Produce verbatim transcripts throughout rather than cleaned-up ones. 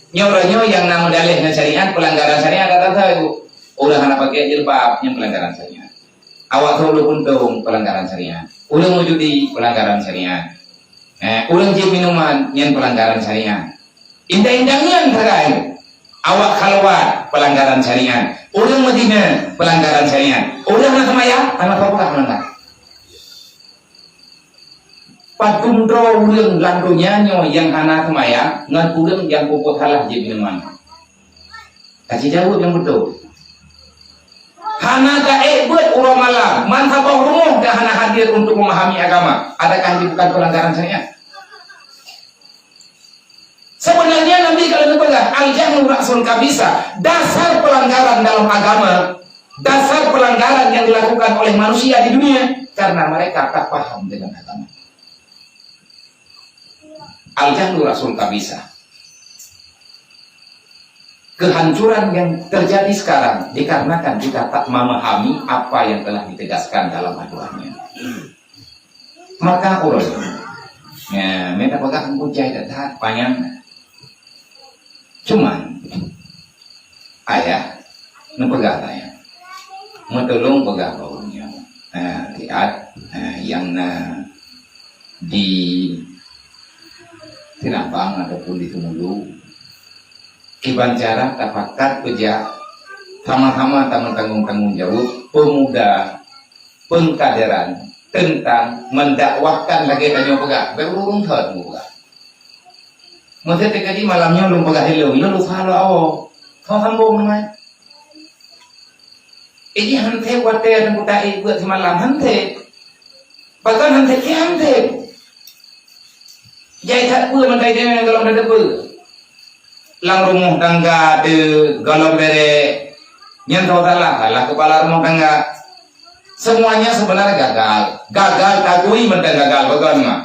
Nyoe uroe nyoe nyang na meudaleh ngon syariat, peulanggaran syariat, ata-ata, Ibu. Ureueng hana pakai jilbab, nyan peulanggaran syariat. Awak seulo puntông, peulanggaran syariat. Ureueng meujudi, peulanggaran syariat. Eh, ureueng jieb minuman, nyan peulanggaran syariat. Indang-indang nyan sagai. Awak khalwat, peulanggaran syariat. Ureueng meuzina, peulanggaran syariat. Ureueng hana seumayang, hana peue-peue meulanggar. Padum droe ureueng lam donya nyoe nyang hana seumayang ngon ureueng nyang peubuet salah jieb minuman? Ka jijaweueb nyang beutôi. Hana ka ék beuet uroe malam, ban saboh rumoh dah hana hadir untuk memahami agama. Adakah ini bukan pelanggaran syariat? Sebenarnya Nabi kalau neupeugah, "Al-jahlu ra'sul kabisa", dasar pelanggaran dalam agama, dasar pelanggaran yang dilakukan oleh manusia di dunia karena mereka tak paham dengan agama. Al-jahlu ra'sul kabisa. Kehancuran yang terjadi sekarang dikarenakan kita tak memahami apa yang telah ditegaskan dalam aturannya. Maka ureueng, ya, mita peugah bujai that-that panyang. Cuman, ayah, neupeugah ayah. Meutulông peugah bak ureueng nyoe. Ha, siat, ha, nyang na di Sinabang ataupun di Seumulu. Kiban cara tapakat peujak sama-sama tameutanggong-tanggong jaweueb peumuda peungkaderan teuntang meudakwahkan lagèe tanyoe peugah. Bèk ureueng thon peugah. Meuseuti tadi malam nyoe lôn peugah ilôn, lôn lupa lôn awak. Kau sambung namanya. Iji hante watèe dan buta ibu semalam hante. Bahkan hante kiam hante. Jai that pun mentai dengan golom dada pun. Lam rumah tangga de golom bere. Nyan tau salah, salah kepala rumah tangga. Semuanya sebenarnya gagal. Gagal takui mentang gagal, bukan mah.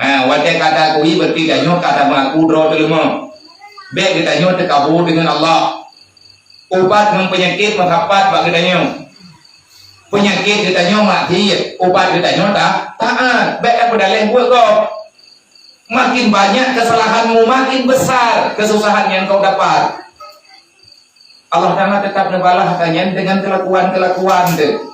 Ha, watèe ka takui berarti tanyoe ka tameuaku droe teuleumo. Bèk geutanyoe teukabu dengan Allah. Ubat ngon peunyakét meusapat bak geutanyoe. Peunyakét geutanyoe maksiet, ubat geutanyoe ta-, taat. Bèk tapeudaleh buet gob. Makin banyak kesalahanmu, makin besar kesusahan yang kau dapat. Allah Taala tetap neubalah tanyan dengan kelakuan-kelakuan teuh.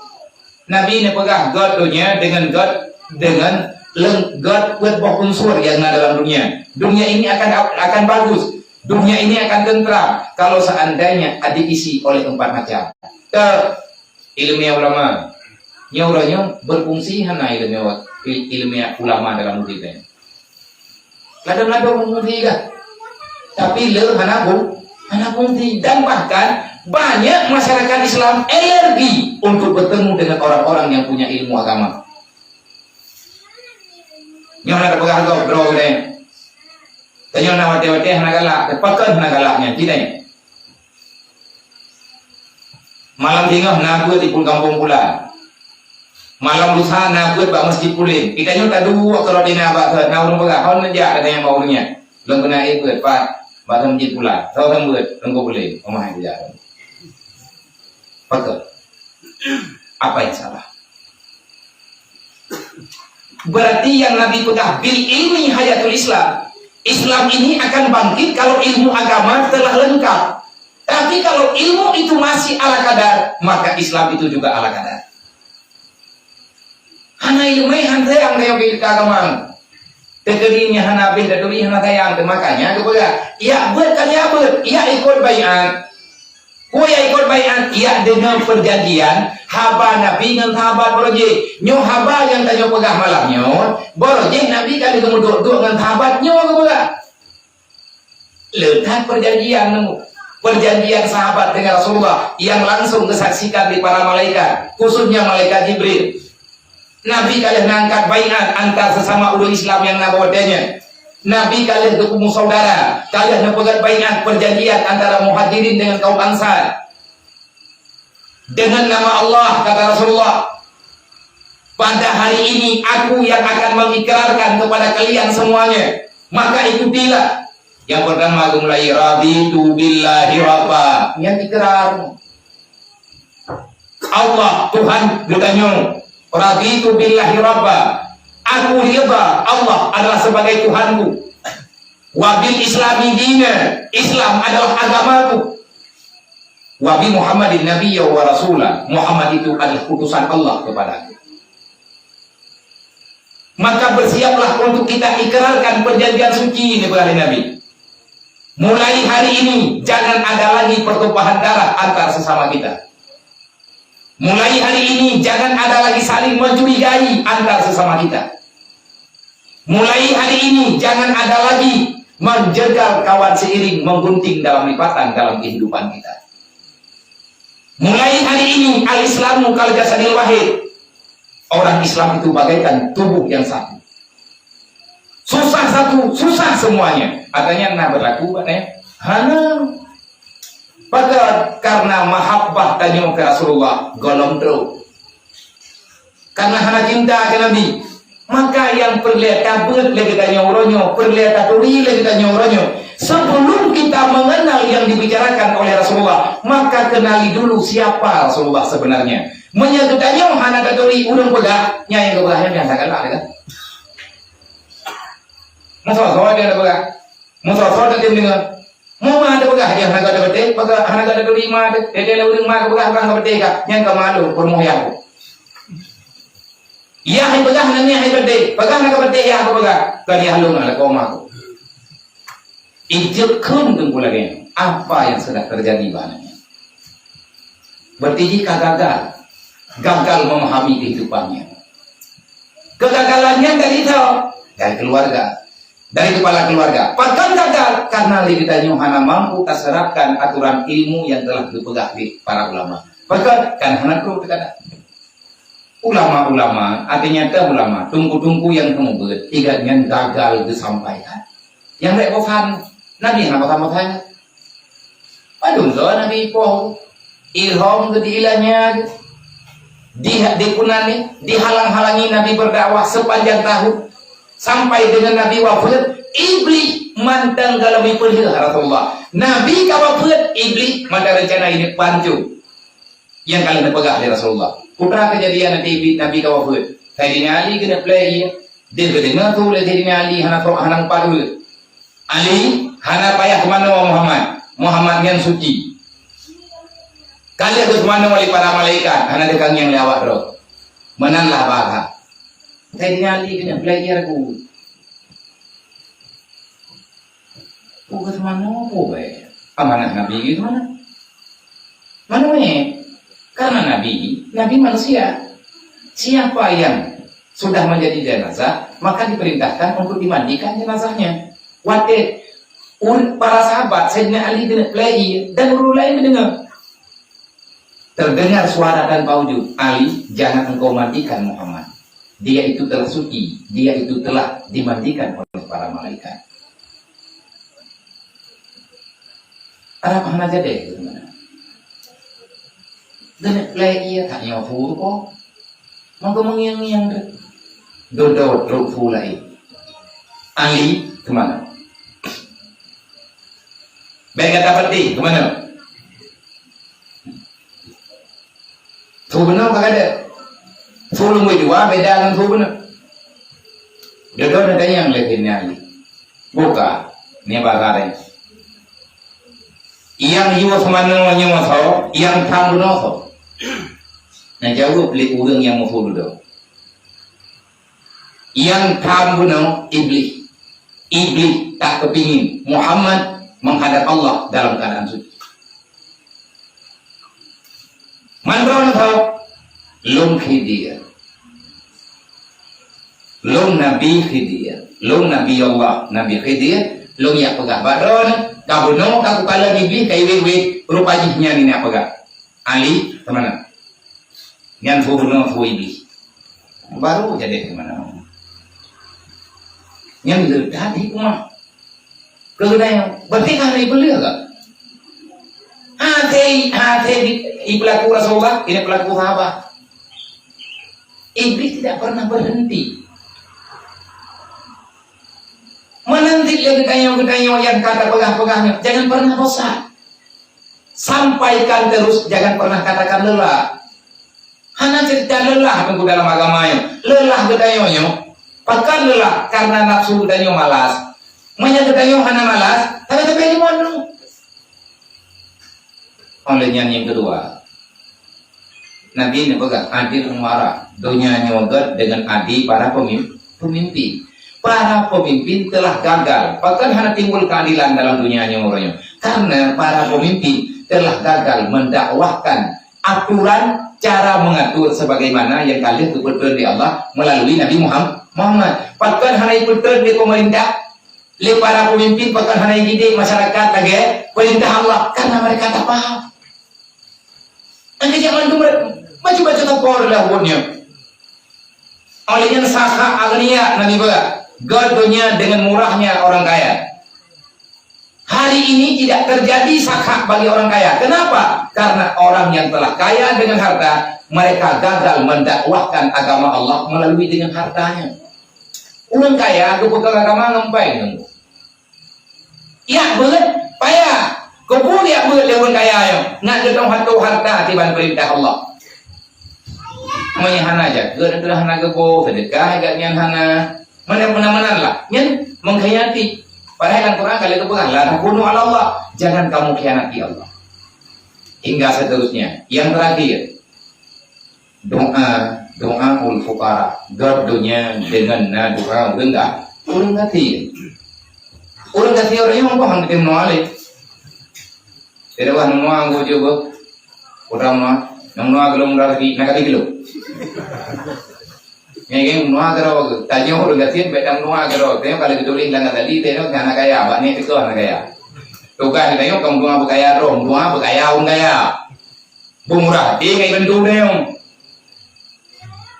Nabi neupeugah, "Gèt donya dengan gèt, dengan leng-, gèt peuet boh unsur nyang na dalam dunia. Dunia ini akan, akan bagus. Dunia ini akan tentram kalau seandainya diisi oleh empat macam." Teuh, ileumèe ulama. Nyoe uroe nyoe berfungsi hana ileumèe, il-, ileumèe ulama dalam udép nyoe. Ladôm-ladôm meumuji kah? Tapi le hana bu-, hana fungsi. Dan bahkan banyak masyarakat Islam alergi untuk bertemu dengan orang-orang yang punya ilmu agama. Nyoe na peugah gob droe geude. Tanyoe na watèe-watèe hana galak, pakon hana galak nyan, geude. Malam singoh na beuet di pul-, gampông Pulan. Malam lusa na beuet bak Masjid Pulan. Geutanyoe taduek keudroe dina bak thon, na ureueng peugah, "Hon neujak," katanya bak ureueng nyan. Lôn keuneuk ék beuet, pat, bak thon Masjid Pulan. Soe thon beuet, Teungku Pulan. Omah jak. Pakon? Apa yang salah? Berarti yang Nabi peugah, "Bil ilmi hayatul Islam." Islam ini akan bangkit kalau ilmu agama telah lengkap. Tapi kalau ilmu itu masih ala kadar, maka Islam itu juga ala kadar. Hana ileumèe han sayang daya beuet keu agama. Teukeudi nyan hana beuet, teukeudi hana sayang, makanya geupeugah, "Yak beuet ka yak beuet, yak ikot baiat." Peue nyang ikot baiat, yak deungoe perjanjian haba Nabi ngon sahabat barô jih. Nyoe haba nyang tanyoe peugah malam nyoe, barô jih Nabi ka lheueh geumeuduek-duek ngon sahabat nyoe geupeugah. Le that perjanjian nyoe. Perjanjian sahabat dengan Rasulullah yang langsung geusaksikan di para malaikat, khususnya malaikat Jibril. Nabi ka lheueh neuangkat baiat antar sesama ureueng Islam nyang na bak watèe nyan. Nabi ka lheueh geupeumu saudara, ka lheueh neupeugèt baiat perjanjian antara Muhajirin dengan kaum Ansar. Dengan nama Allah, kata Rasulullah, "Pada hari ini aku yang akan mengikrarkan kepada kalian semuanya, maka ikutilah." Nyang pertama geumulai, "Raditu billahi rabba." Nyan ikrar. Allah, Tuhan geutanyoe. "Raditu billahi rabba." Aku ridha Allah adalah sebagai Tuhanku. "Wa bil Islami dina, Islam adalah agamaku. Wa bi Muhammadin nabiyya wa rasula, Muhammad itu adalah utusan Allah kepadaku." Maka bersiaplah untuk kita ikrarkan perjanjian suci ini, peugah lé Nabi. "Mulai hari ini, jangan ada lagi pertumpahan darah antar sesama kita. Mulai hari ini, jangan ada lagi saling mencurigai antar sesama kita. Mulai hari ini, jangan ada lagi menjegal kawan seiring, menggunting dalam lipatan dalam kehidupan kita. Mulai hari ini, al-Islamu kal jasadil wahid. Orang Islam itu bagaikan tubuh yang satu. Susah satu, susah semuanya." Artinya, na berlaku, Pak, eh? Hana. Pakon? Karena mahabbah tanyoe keu Rasulullah gohlom trok. Karena hana cinta keu Nabi, maka nyang peureulée tabeuet lé geutanyoe uroe nyoe, peureulée taturi lé geutanyoe uroe nyoe. Sebelum kita mengenal yang dibicarakan oleh Rasulullah, maka kenali dulu siapa Rasulullah sebenarnya. Meunyoe geutanyoe hana taturi ureuëng peugah, nyan nyang geupeugah nyan biasa galak, kan? Meusoe-soe dia peugah. Meusoe-soe dia deungoe. Mu ma teupeugah, "Hana gata beutôi, hana gata turi ma teuh." Teuntèe lé ureuëng ma teupeugah, "Hana gata beutôi ka, nyang ka malu peurumoh yah." Yah hai peugah, "Hana niat hai beutôi, peugah hana gata beutôi yah," aku peugah. Ka dia halong na lakoe ma aku. Ijeuet kheun teungku lagèe nyan, apa yang sedang terjadi bak aneuk nyan? Berarti jih ka gagal, gagal memahami kehidupannya. Kegagalannya dari itu, dari keluarga. Dari kepala keluarga. Pakon gagal? Karena lé geutanyoe hana mampu taseratkan aturan ilmu yang telah geupeugah lé para ulama. Pakon? Kan hana trok teukadak. Ulama-ulama, artinya teuh ulama, teungku-teungku nyang teumeubeuet, igat nyan gagal geusampaikan. Nyang bèk bosan, Nabi hana bosan-bosan. Padum soe Nabi ipoh, ilham keu di ilanya, di, dikunani, dihalang-halangi Nabi berdakwah sepanjang tahun, sampai dengan Nabi wafeuet, Iblih mantong galom ipeulheueh Rasulullah. Nabi ka wafeuet, Iblih mantong rencana ini pancung. Nyang ka lheueh neupeugah lé Rasulullah. Peue teuma keujadian Nabi, Nabi ka wafeuet. Saidina Ali keuneuk plè ié. Deuh geudeungoe su lé Saidina Ali hana trok, hana meupat uleue. Ali, hana payah teumanoe Muhammad. Muhammad nyan suci. Ka lheueh geuteumanoe lé para malaikat, hana teukangieng lé awak droe. Meunan lah bahasa. Saidina Ali keuneuk belajar ku. Peue geuteumanoe peue bèe? Amanah Nabi geuteumanoe. Manoe, karena Nabi, Nabi manusia. Siapa yang sudah menjadi jenazah, maka diperintahkan untuk dimandikan jenazahnya. Watèe ur-, para sahabat, Saidina Ali keuneuk plè ié dan ureuëng laén geudeungoe. Terdengar suara tanpa wujud, "Ali, jangan engkau mandikan Muhammad. Dia itu telah suci, dia itu telah dimandikan oleh para malaikat." Arab hana jadi, dan plè ié tak nyoe hu ko. Maka mengiang-ngiang deh. Dodo trok hu laén. Ali, kemana? Bèk gata peudeh, kemana? Su bunoe ka gadôh. Su lumbôi dua beda ngon su bunoe. Dodo na tanyong lé keunan. Buka, ni bahasa laén. Nyang yue seumanoe nyoe soe, nyang tham bunoe soe? Na jaweueb lé ureuëng nyang muphom dudoe. Nyang tham bunoe Iblih. Iblih tak keupingin Muhammad menghadap Allah dalam keadaan suci. Mandroe soe? Lôn Khidir. Lôn Nabi Khidir. Lôn Nabi Allah, Nabi Khidir. Lôn jak peugah bak droeneuh, ka bunoe ka kukalon Iblih ka iwét-wét, rupa jih nyan ni na peugah. Ali, kemana? Nyan su bunoe su Iblih. Baru jadi kemana? Nyan le that hikmah. Keuhai berarti kan Iblih kan? Hati, hati di, di pelaku Rasulullah, ini pelaku sahabat. Iblis tidak pernah berhenti. Menanti lé geutanyoe-geutanyoe nyang ka tapeugah-peugah nyoe, jangan pernah bosan. Sampaikan terus, jangan pernah katakan lelah. Hana cerita lelah teungku dalam agama nyoe. Lelah geutanyoe nyoe. Pakon lelah? Karena nafsu geutanyoe malas. Meunyoe geutanyoe hana malas, tapi-tapi limong nyoe. Oleh nyan nyang keudua, Nabi neupeugah adil muara, donya nyoe gét deungon adi para pemim-, pemimpin. Para pemimpin telah gagal, bahkan hana timbul keadilan dalam dunia nyoe uroe nyoe. Karena para pemimpin telah gagal mendakwahkan aturan cara mengatur sebagaimana yang ka lheueh geupeutrön lé Allah melalui Nabi Muham-, Muhammad. Bahkan hana geupeutrön lé pemerintah, lé para pemimpin, bahkan hana dididik masyarakat lagèe perintah Allah karena mereka tak paham. Angka zaman tu mereka baca-baca topor lah buatnya. Oleh nyan sakha agniya Nabi peugah, gét donya dengan murahnya orang kaya. Hari ini tidak terjadi sakha bagi orang kaya. Kenapa? Karena orang yang telah kaya dengan harta, mereka gagal mendakwahkan agama Allah melalui dengan hartanya. Ureueng kaya geupeugah agama ngon bank. Yak beuet paya. Keupeue yak beuet lé ureueng kaya nyoe? Nak geutong harta kiban peurintah Allah. Meunyoe hana jakeut, hana geuboh, seudeukah gobnyan hana. Meunan-meunan lah. Nyan mengkhianati. Padahai lam Quran ka lheueh geupeugah, "La takhunu 'ala Allah." Jangan kamu khianati Allah. Hingga seterusnya. Yang terakhir, doa, doa ul fuqara. Gét donya deungon na doa ureueng ga-, ureueng gasien. Ureueng gasien ureueng nyoe boh han geutem noa lé. Tidak wah noa nggo jeuet boh. Udah mah, nang noa geulong udah lagi, nak kali geulong. Nyan geng noa keudroe, tanyoe ureueng gasien bèk dang noa keudroe. Tanyoe kalau geutuléh lam tali, tanyoe hana kaya, bak ni teuka hana kaya. Tugaih tanyoe kon doa beukaya droe, doa beukaya ureueng kaya. Beumurah até ngon bantu tanyoe.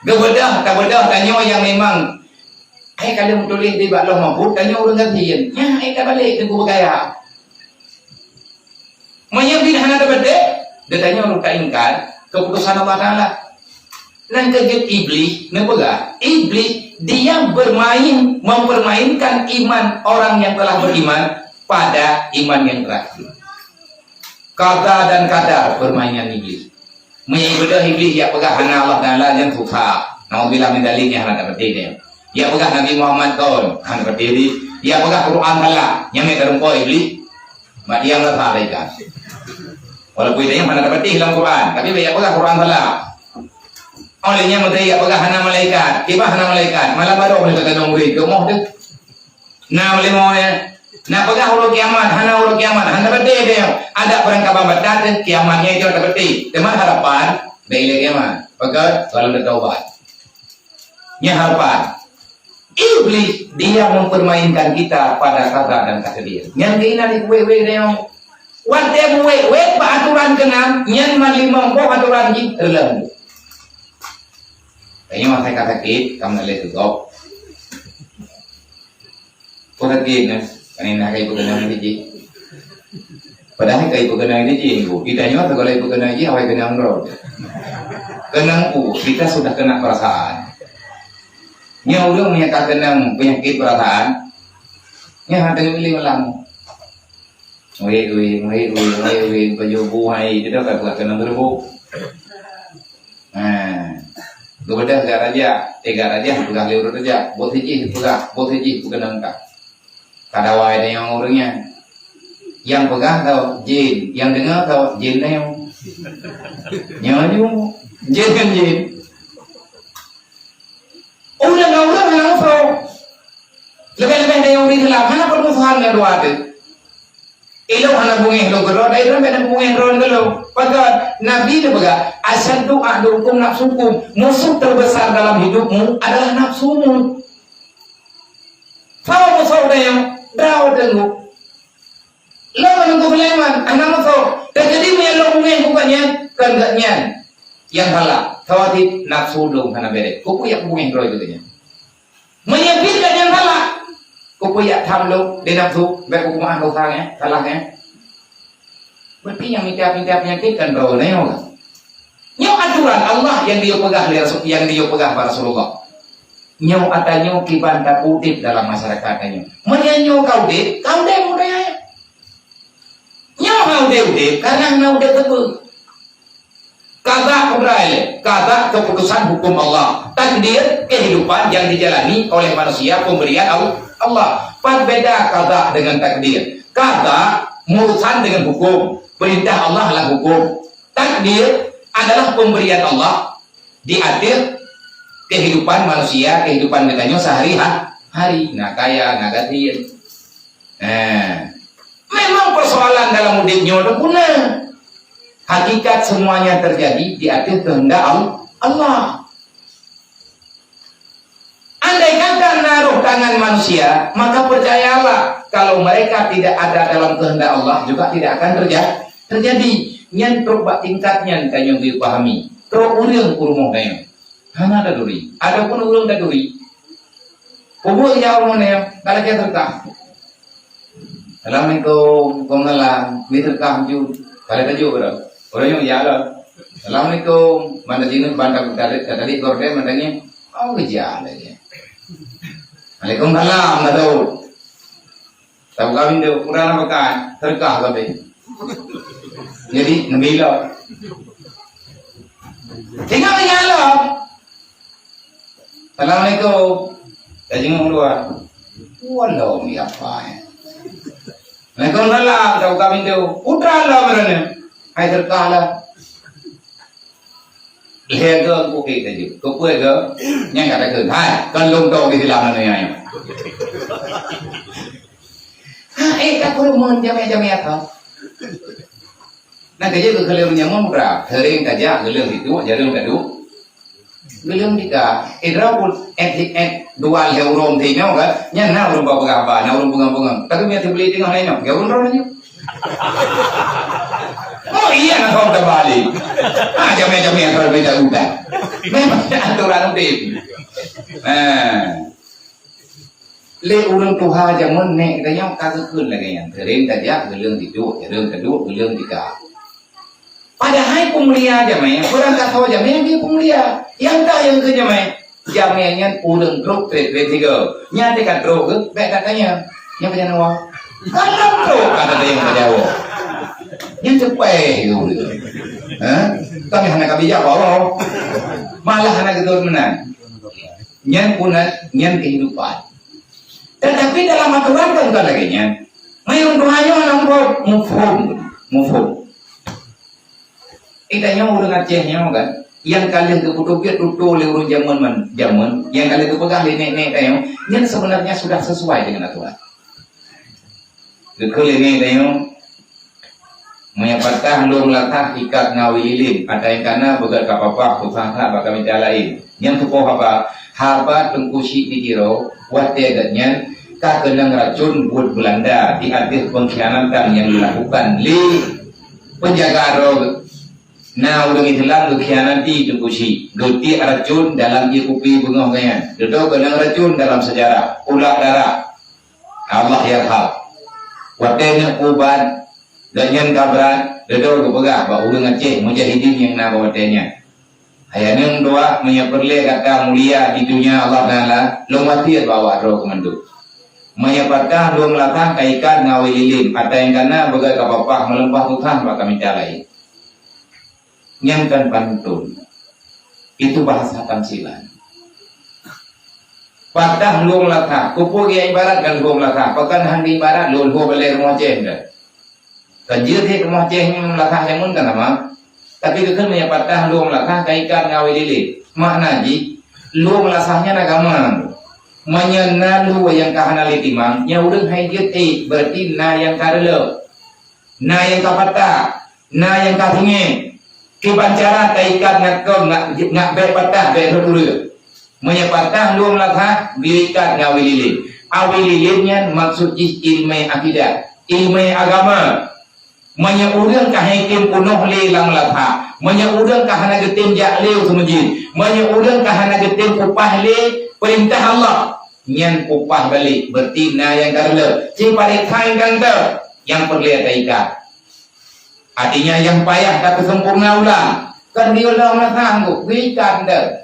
Geubeudôh, tabeudoh tanyoe nyang memang, hai ka lheueh meutuléh di bak Lauh Mahfuz, tanyoe ureueng gasien. Nyan hai tabalek teungku beukaya. Meunyoe bin hana tabeudoh, geutanyoe ureueng taingkar keuputusan Allah Taala. Nyan keuh jeuet Iblih neupeugah, Iblih dia bermain, mempermainkan iman orang yang telah beriman pada iman yang terakhir. Qada dan qadar permainan Iblih. Meunyoe ibeudôh Iblih, yak peugah hana Allah Taala, nyan susah. Naudzubillah min dzalik, nyan hana tapeutih nyan. Yak peugah Nabi Muhammad kon, hana tapeutih di. Yak peugah Quran salah, nyan meutarumpo Iblih. Mak diam lah salah ikan. Walaupun itu nyan hana tapeutih lam Quran, tapi yak peugah Quran salah. Oleh nyan meutai yak peugah hana malaikat, kiban hana malaikat, malam baru boleh kata dong beri, gemoh deh. Na meulimo nyan, na peugah uroe kiamat, hana uroe kiamat, hana beutôi deh. Ada peurangkaban batat kiamat nyan itu ada beutôi. Teuma harapan bèk ilèe kiamat. Pakon? Kalau ada taubat. Nyan harapan. Iblis dia mempermainkan kita pada qada dan takdir. Nyan keunan di kuweh-weh deh. Watèe buweh-weh bak aturan keunan, nyan man limong boh aturan jih teuleumbu. Tanyoe masa ka sakét, ka meunan lé teugob. Peue sakét nyan? Kan inah ka ipeukeunong di jih. Padahai ka ipeukeunong di jih, Bu. Di tanyoe sekolah ipeukeunong jih, awai keunong droe. Keunong peue, kita sudah kena perasaan. Nyoe ureueng nyang ka keunong peunyakét perasaan, nyan hana teungoh lé malam. Wéh, wéh, wéh, wéh, wéh, wéh, baju buhai, kita tak buat kena berbu. Ha. Geubeudôh gak raja, eh, gak raja, peugah lé ureueng raja. Boh sijih peugah, boh sijih peugah nangka. Kada wai deungoe ureueng nyan. Nyang peugah tau jin, nyang deungoe tau jin deungoe. Nyoe ju, jin ngon jin. Ureueng ngon ureueng hana musoh. Leubeh-leubeh deungoe ureueng Islam, hana peumusohan ngon dua teuh. Ilôn hana beungéh lôn keudroe, dan ilôn hana beungéh droe keulôn. Pakon? Nabi neupeugah, "Asyaddu aduwwikum nafsukum." Musuh terbesar dalam hidupmu adalah nafsumu. Soe musoh tanyoe? Droe teungku. Lôn Teungku Sulaiman, hana musoh. Teukeudi meunyoe lôn beungéh bukan nyan, kon gobnyan nyang salah. Sawatit nafsu lôn hana bèrèh. Keupeue jak beungéh droe gobnyan? Meunyoe pih gobnyan salah, keupeue jak tham lôn di nafsu, bèk kupeumeu'ah dosa nyan, salah nyan? Berarti nyang mita-mita peunyakét kan droe nyoe kan? Nyoe aturan Allah nyang dipeugah lé Rasul, nyang dipeugah bak Rasulullah. Nyoe ata nyoe kiban tapeuudép dalam masyarakat tanyoe. Meunyoe nyoe ka udép, ka udép budaya. Nyoe hana udép-udép, karena hana udép teupeu. Qada qudra ilèe, qada keputusan hukum Allah, takdir kehidupan yang dijalani oleh manusia pemberian Allah. Allah. Pat beda qada dengan takdir. Qada urusan dengan hukum. Perintah Allah lah hukum. Takdir adalah pemberian Allah di atas kehidupan manusia, kehidupan geutanyoe sehari-ha-, hari. Na kaya, na gasien. Nah, memang persoalan dalam udeb nyoe na guna. Hakikat semuanya terjadi di atas kehendak Al-, Allah. Andai kata na roh tangan manusia, maka percayalah, kalau mereka tidak ada dalam kehendak Allah, juga tidak akan terja-, terjadi. Nyan trok bak tingkat nyan tanyoe geupahami. Trok ureueng peurumoh tanyoe. Hana taturi. Adapun ureueng taturi, peue nyang ureueng nyan, ka lagèe teuka. Assalamualaikum, waalaikumsalam. Ni teuka ju. Kada taju bro. Orang yang ya lah. Assalamualaikum. Mana sini bantang tadi tadi gorden mandangnya. Oh, kejar lagi. Waalaikumsalam, Datuk. Tabuka pintoe, udah nak makan, teuka kabeh. Jadi, ngebilo. Tinggal tinggal lah. Assalamualaikum. Tajenguk dua. Walau ni apa eh? Waalaikumsalam, tabuka pintoe. Putra lah mana? Hai teuka lah. Lhèe go kupi taju. Kupi go, nyang kata ke, hai, kan lôn tong di dalam mana nyang. Ha, eh, tak perlu mon jamé-jamé apa. Nah, kerja ke kalau nyamun murah. Sering tajak, geleng itu, jarum tadu. Geleng tika. Eh, dua pun, eh, eh, dua lhèe urung ti nyoe kan. Nyan na urung peugah ba, na urung peugah-peugah. Tapi mia teubeli tengah lain nyoe. Ya urung nyoe. Oh iya, nak kau terbalik. Ha, jamé-jamé yang kalau beda udah. Memang aturan udeb. Nah. Lé ureueng tuha jameun nèk geutanyoe ka geukheun lagèe nyan. Sering tajak, geuleueng tiduek, sering taduek, geuleueng tika. Padahai peumulia jamé, kurang ka soe jamé dia peumulia. Nyang ka nyang keu jamé, jamé nyan ureueng trok treb-treb sigoe. Nyan teuka trok geuh, bèk ka tanya. Nyang ka nyan wa. Ka trok, ka tanya nyang ka jaweueb. Nyan ceupèh geuh ureueng. Ha? Tapi hana ka bijak Allah. Malah hana geutôt meunan. Nyan punat, nyan kehidupan. Tetapi dalam aturan kan bukan lagèe nyan. Mayang Tuhan nyoe hana muphom, muphom, muphom. Kita nyoe ureueng Aceh nyoe kan, nyang ka lheueh geupeutobiet tutoe lé ureueng jameun man-, jameun, nyang ka lheueh geupeugah lé nèk-nèk tanyoe, nyan sebenarnya sudah sesuai dengan aturan. Geukheun lé nèk tanyoe, meunyo patah lôn lasah ikat ngon awe lilin, ata nyang kana beugöt ka papah, susah that bak kami laén. Nyang teupoh haba, haba Teungku Chik di Tiro, watèe gèt nyan ka keunong racun buet Beulanda di ateueh peungkhianatan nyang dilakukan lé peunjaga droe. Na ureueng Islam geukhianati Teungku Chik, geutiek racun dalam ié kupi beungoh geuh nyan. Dudoe keunong racun dalam sejarah, ulak darah. Allahyarham. Watèe neuk ubat, gèt nyan ka brat, dudoe geupeugah bak ureueng Aceh mujahidin nyang na bak watèe nyan. Hai aneuk dua, meunyo peureulèe gata mulia di donya Allah Taala, lôn wasiet bak awak droe keu mandum. Meunyo patah lôn lasah ka ikat ngon awe lilin, ata nyang kana beugöt ka papah, meuleupah susah bak kami laén. Nyan kan pantôn. Itu bahasa tamsilan. Patah lôn lasah. Keupeue geuibaratkan lôn lasah? Pakon han geuibarat lôn lhôh balèe rumoh Aceh dah. Kan jeuet hé rumoh Aceh nyoe lasah jameun kan ama. Tapi geukheun meunyo patah lôn lasah ka ikat ngon awe lilin. Makna jih, lôn lasah nyan agama. Meunyo na lu nyang ka hana lé timang, nyan ureueng hai jeuet ék, berarti na nyang ka reulôh. Na nyang ka patah. Na nyang ka sungé, kiban cara taikat ngon kong, ngon, ngon bèk patah, bèk rhot ureueng. Meunyo patah lôn lasah, geuikat ngon awe lilin. Awe lilin nyan maksud jih ileumèe akidah, ileumèe agama. Meunyo ureueng ka hana tem peunoh lé lam lasah, meunyo ureueng ka hana geutem jak lé u seumeujid, meunyo ureueng ka hana geutem peupah lé peurintah Allah, nyan peupah balek, berarti na nyang ka reulôh. Ci paréksa nyang ka reulôh, nyang peureulèe taikat. Artinya, nyang payah tapeusempurna ulang. Kan di ulang na sanggup, berikan dah.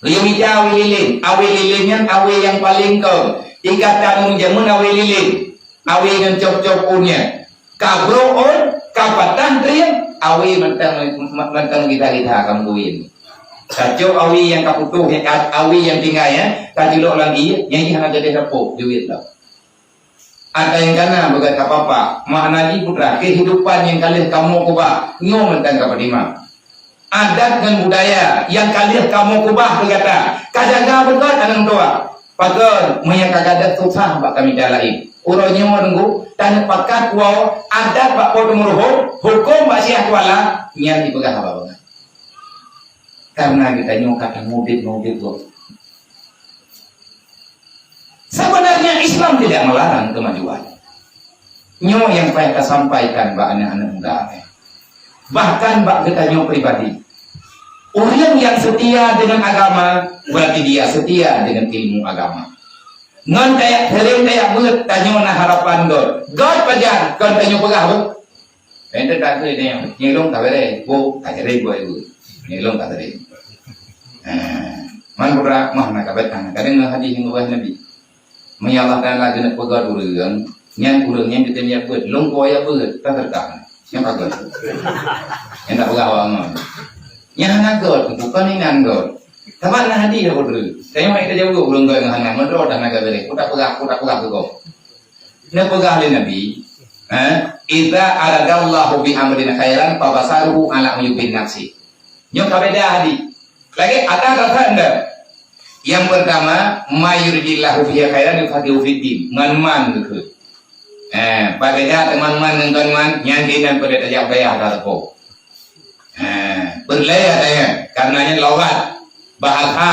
Geuyue mita awe lilin. Awe lilin nyan awe nyang paleng kong. Ikatan ureueng jameun awe lilin. Awe ngon cop-cop u nyan. Ka brok ôn, ka patah teurim, awe mantong, mantong gita-gita kamoe kawin. Tacok awi nyang ka putôh, nyang ka, awi nyang tinggai, eh, tacilok lagi, nyang jih hana jadi dapur, jeuet lah. Ada nyang kana beugat ka papa, makna jih putra, kehidupan nyang ka lheueh kamoe keubah, nyoe mantong ka peutimang. Adat ngon budaya nyang ka lheueh kamoe keubah keu gata, ka jaga beugét aneuk tuha. Pakon, meunyoe ka gadôh susah bak kami laén. Uroe nyoe nunggu, taneuk pakat woe, adat bak Po Teumeuruhot, huköm bak Syiah Kuala, nyan jipeugah haba bangai. Karena geutanyoe ka tamudet-mudet gob. Sebenarnya Islam tidak melarang kemajuan. Nyoe nyang payah tasampaikan bak aneuk-aneuk muda. Bahkan bak geutanyoe pribadi. Ureuëng nyang setia dengan agama, berarti dia setia dengan ilmu agama. Ngon tajak sering tajak beuet, tanyoe na harapan göt. Göt pajan, kon tanyoe peugah beuet. Ente tak keu dia, nyelong tak bere, bu, tak jere bu ibu. Nyelong tak bere. Ah, man putra, mah nak kabet tangan. Kadang ngon hadis ngon Nabi. Meunyoe Allah Taala geuneuk peugah ureuëng, nyan ureuëng nyan geutanyoe jak beuet, lôn keu jak beuet, ka teuka. Nyan ka göt. Nyan tak peugah awak ngon. Nyan hana göt, bukan inan göt. Sabab na hadis dah beutôi. Tanyoe hai ka jaweueb ureuëng göt ngon hana, meudroe dah na gabe, ku tak peugah, ku tak peugah keu gob. Neupeugah lé Nabi, eh, "Idza aradallahu bi amrin khairan fabasaruhu ala uyubin nafsi." Nyoe ka beda hadis. Lagée ada rasa anda. Yang pertama, "May yuridillahu bihi khairan yufaqihu fid din." Ngon man geukheun. Eh, bak beda teuma man ngon kon man, nyan keunan peue tajak payah ka teupeue. Eh, peureulée ada nyan, karena nyan lughat, bahasa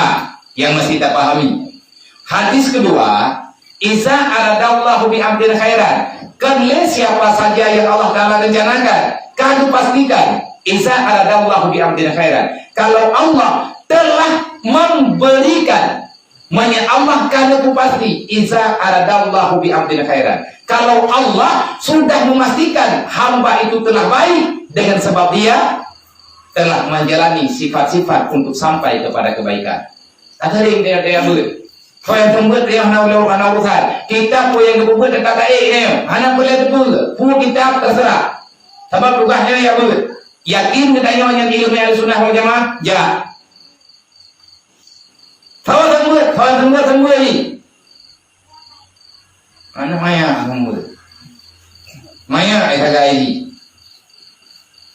yang mesti tapahami. Hadis kedua, "Iza aradallahu bi amrin khairan." Kan lé siapa saja yang Allah Taala rencanakan, ka geupastikan, "Iza aradallahu bi amrin khairan." Kalau Allah telah memberikan, meunyoe Allah ka neupasti, "Iza aradallahu bi amrin khairan." Kalau Allah sudah memastikan hamba itu telah baik dengan sebab dia telah menjalani sifat-sifat untuk sampai kepada kebaikan. Ka sering dia, dia beuet. Kau yang seumeubeuet dia hana uleu, hana urusan. Kitab pun yang geubeuet tetap baik dia. Hana boleh teupeue. Pun kitab terserah. Sabab tugasnya ya beuet. Yakin geutanyoe nyan ileumèe Ahlussunnah wal Jamaah? Jak. Sawan seumeubeuet, sawan seumeubeuet, seumeubeuet ni. Aneuk maya seumeubeuet. Maya ai sagai jih.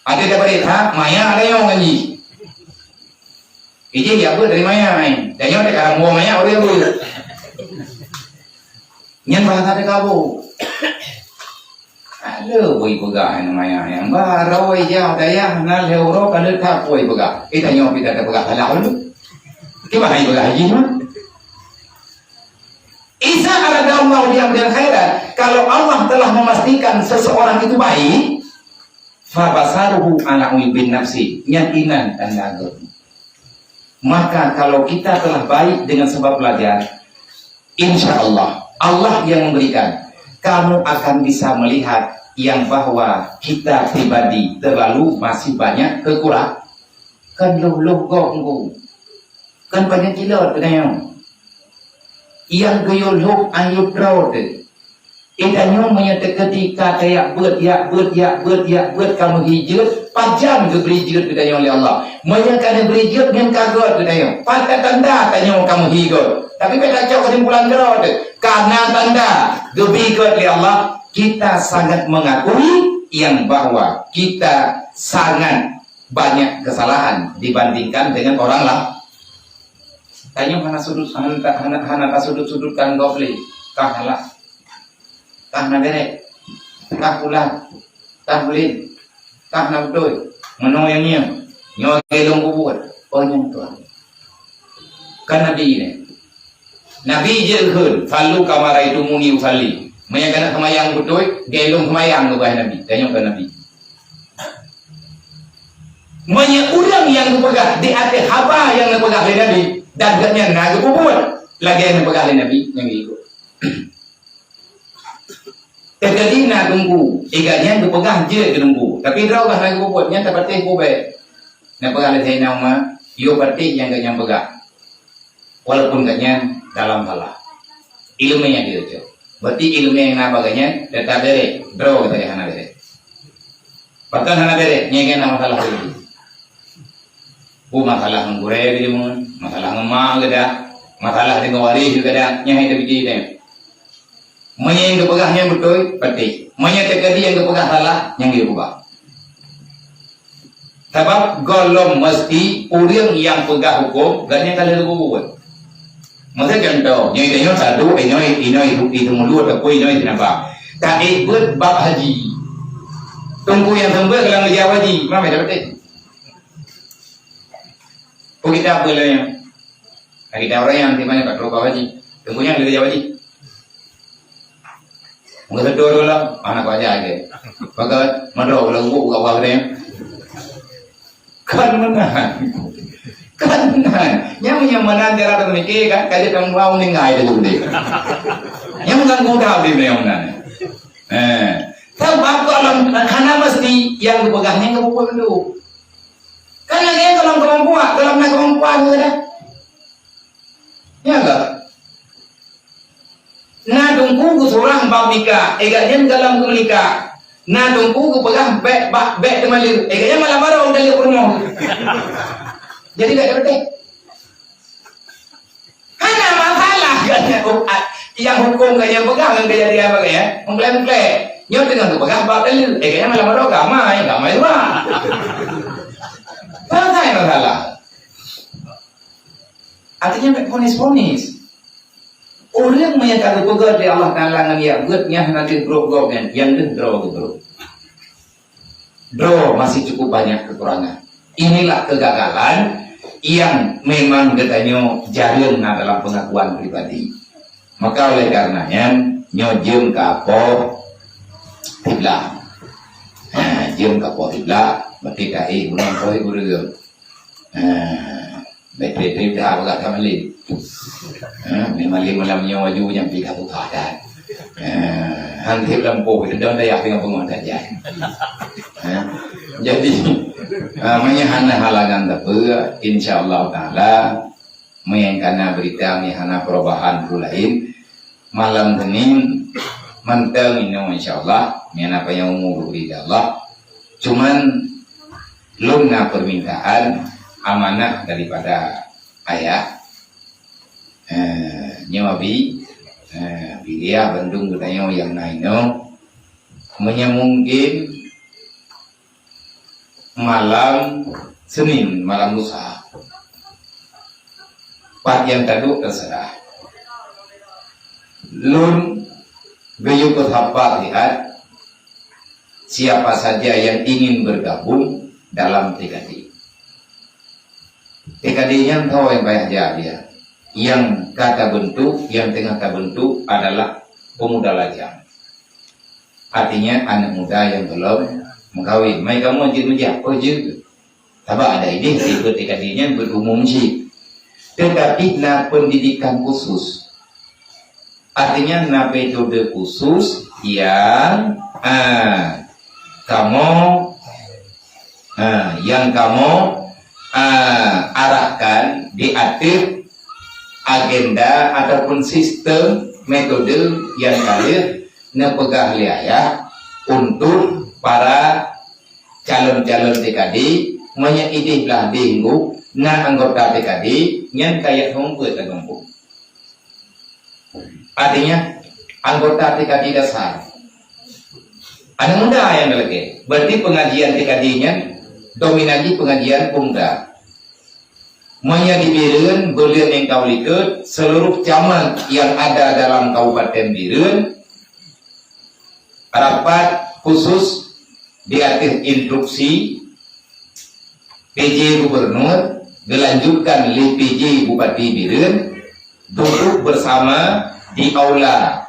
Ada dapat hak, maya ada nyong ngon jih. Ijih ya beuet dari maya ai. Dan nyong tak karam buah maya, ureueng beuet. Nyan bahasa teuka bu. Ada bui peugah nyan maya nyang baroe ija dayah na lheueh uroe ka leuet that bui peugah. Eh, tanyoe pih tapeugah salah ulôn. Kiban hai peugah jih mah. Iza aradallahu bi amrin khairan, kalau Allah telah memastikan seseorang itu baik, fabasaruhu ala uyubin nafsi, nyan inan tanda agama. Maka kalau kita telah baik dengan sebab belajar, insya Allah, Allah yang memberikan, kamu akan bisa melihat yang bahwa kita pribadi terlalu masih banyak kekurangan. Kan lôh-lôh gob ngon. Kan banyak kilot keunayoe. Yang geuyue lhôk ayeueb droe teuh. Eh, tanyoe meunyoe teukeudi ka tayak beuet, yak beuet, yak beuet, yak beuet, ka meuhi jeuet, pajan geubri jeuet keu tanyoe lé Allah. Meunyoe ka neubri jeuet ngon ka göt keu tanyoe, pat ka tanda tanyoe ka meuhi göt. Tapi bèk tacok keusimpulan droe teuh. Karena tanda geubri göt lé Allah, kita sangat mengakui yang bahwa kita sangat banyak kesalahan dibandingkan dengan orang lain. Tanyoe hana sudut, hana, hana, hana tasudut-sudutkan gob lé. Kah halak. Kah na berek. Kah pulan. Kah ulin. Kah na beutôi. Meunoe nyang nyoe. Nyoe lagèe lôn peubuet. Oh, nyan Tuhan. Kan Nabi nyan. Nabi jeuet kheun, "Sallu kama ra'aitumuni usalli." Meunyoe keuneuk seumayang beutôi, lagèe lôn seumayang, peugah Nabi. Tanyoe keu Nabi. Meunyoe ureueng nyang geupeugah di ateueh haba nyang neupeugah lé Nabi, dan gobnyan na geupeubuet lagèe neupeugah lé Nabi, nyang geuikot. Teukeudi na teungku, iga nyan geupeugah jeuet keu teungku, tapi droe bah na geupeubuet, nyan tapatéh peue bèe. Neupeugah lé Saidina Umar, "Yue patéh nyang gobnyan peugah." Walaupun gobnyan dalam salah. Ileumèe nyang jeuet. Berarti ileumèe nyang na bak gobnyan teutap bèrèh, droe gata nyang hana bèrèh. Pakon hana bèrèh, nyan kan na masalah lagi. Bu masalah ngon gurée geudeungoe, masalah ngon mak geuda, masalah deungon waréh geuda, nyan hai tapike teuh. Meunyoe nyang geupeugah nyan beutôi, patéh. Meunyoe teukeudi nyang geupeugah salah, nyan geupeugah. Sabab gohlom meuseuti ureuëng nyang peugah huköm, gobnyan ka lheueh geubuet. Miseu cuntoh, nyoe tanyoe sadu, eh, nyoe, inoe itu, itu mulut, ataupun inoe itu nabah. Taék beuet bab haji. Teungku nyang seumeubeuet lam geujak haji, ma meudapat. Peue kita peue lé nyan? Nah, kita orang yang di mana kat rumah haji. Teungku nyang geujak haji. Meugeudôh dulu lah, aneuk raja lagée. Maka mandro ulah gubuk buka uang gede. Kan meunan. Kan meunan. Nyang, nyang meunan cara pemikir kan, kaji tanggung jawab meninggai dia gede. Nyang mengganggu dah di yang meunan. Eh, sebab kalau hana mesti yang dipegang ni nggak boleh dulu. Kan lagi kalau kemampuan, kalau nak kemampuan ke dah. Ya enggak? Na teungku geusurah bak nikah, eh, gobnyan gohlom geumeunikah. Na teungku geupeugah bék, bak, bék teumaleuek, eh, gobnyan malam baroe geutaleuek peurumoh. Jadi bék teupeuteh. Hana masalah gobnyan, oh, ah, nyang huköm gobnyan peugah ngon keujadian bagai, eh. Meuklé-meuklé. Nyoe teungoh geupeugah bak taleuek, eh, gobnyan malam baroe gamai, gamai luwa. Selesai masalah. Artinya, bék ponis-ponis. Ureuëng meunyo ka geupeugét lé Allah Taala ngon jak beuet nyan hana teuh brok gob nyan, nyang deuh droe geubrok. Droe masih cukup banyak kekurangan. Inilah kegagalan yang memang geutanyoe jareueng na dalam pengakuan pribadi. Maka oleh karena nyan, nyoe jeuem ka po kiblat. Ha, jeuem ka po kiblat, berarti ka éh bunoe po ureuëng. Ha, Beutôi-beutôi dah peugah ka malem. Ha, ni malem malam nyoe aju nyang pih ka buka dah. Ha, han tiep lampôh, itu daun dayah tengah bengong saja. Ha, jadi, ha, meunyo hana halangan teupeu, insya Allah Taala, meunyo kana berita, meunyo hana perubahan peue laén, malam Senin mantong inoe insya Allah, meunyo na panyang umu geubri lé Allah. Cuman lôn na permintaan amanah daripada ayah. Eh, nyoe Abi, eh, Abi Liah bandum geutanyoe nyang na inoe. Meunyo mungkin malam Senin, malam lusa. Pat nyang taduek terserah. Lôn geuyue peusapat lihat siapa saja yang ingin bergabung dalam T K D. T K D nyan tho nyang payah jak dia. Nyang ka tabentuk, nyang teungoh tabentuk adalah pemuda lajang. Artinya aneuk muda nyang gohlom meukawen. Mai kamoe jeuet meujak, oh jeuet. Sabab ada idéh ribet T K D nyan beutumum cit. Tetapi na pendidikan khusus. Artinya na metode khusus yang, ah, kamoe, ah, yang kamoe, ah, arahkan di ateueh agenda ataupun sistem metode yang ka lheueh neupeugah lé ayah untuk para calon-calon T K D, meunyo idéh blah deh nyoe na anggota T K D, nyan kayèe hom buet lagoe. Artinya, anggota T K D dasar. Aneuk muda nyang talakèe. Berarti pengajian T K D nyan dominasi pengajian pemuda. Meunyo di Bireuen, buleuen nyang ka likot, seluruh camat yang ada dalam Kabupaten Bireuen, rapat khusus di ateueh instruksi P J Gubernur, dilanjutkan lé P J Bupati Bireuen, duduk bersama di aula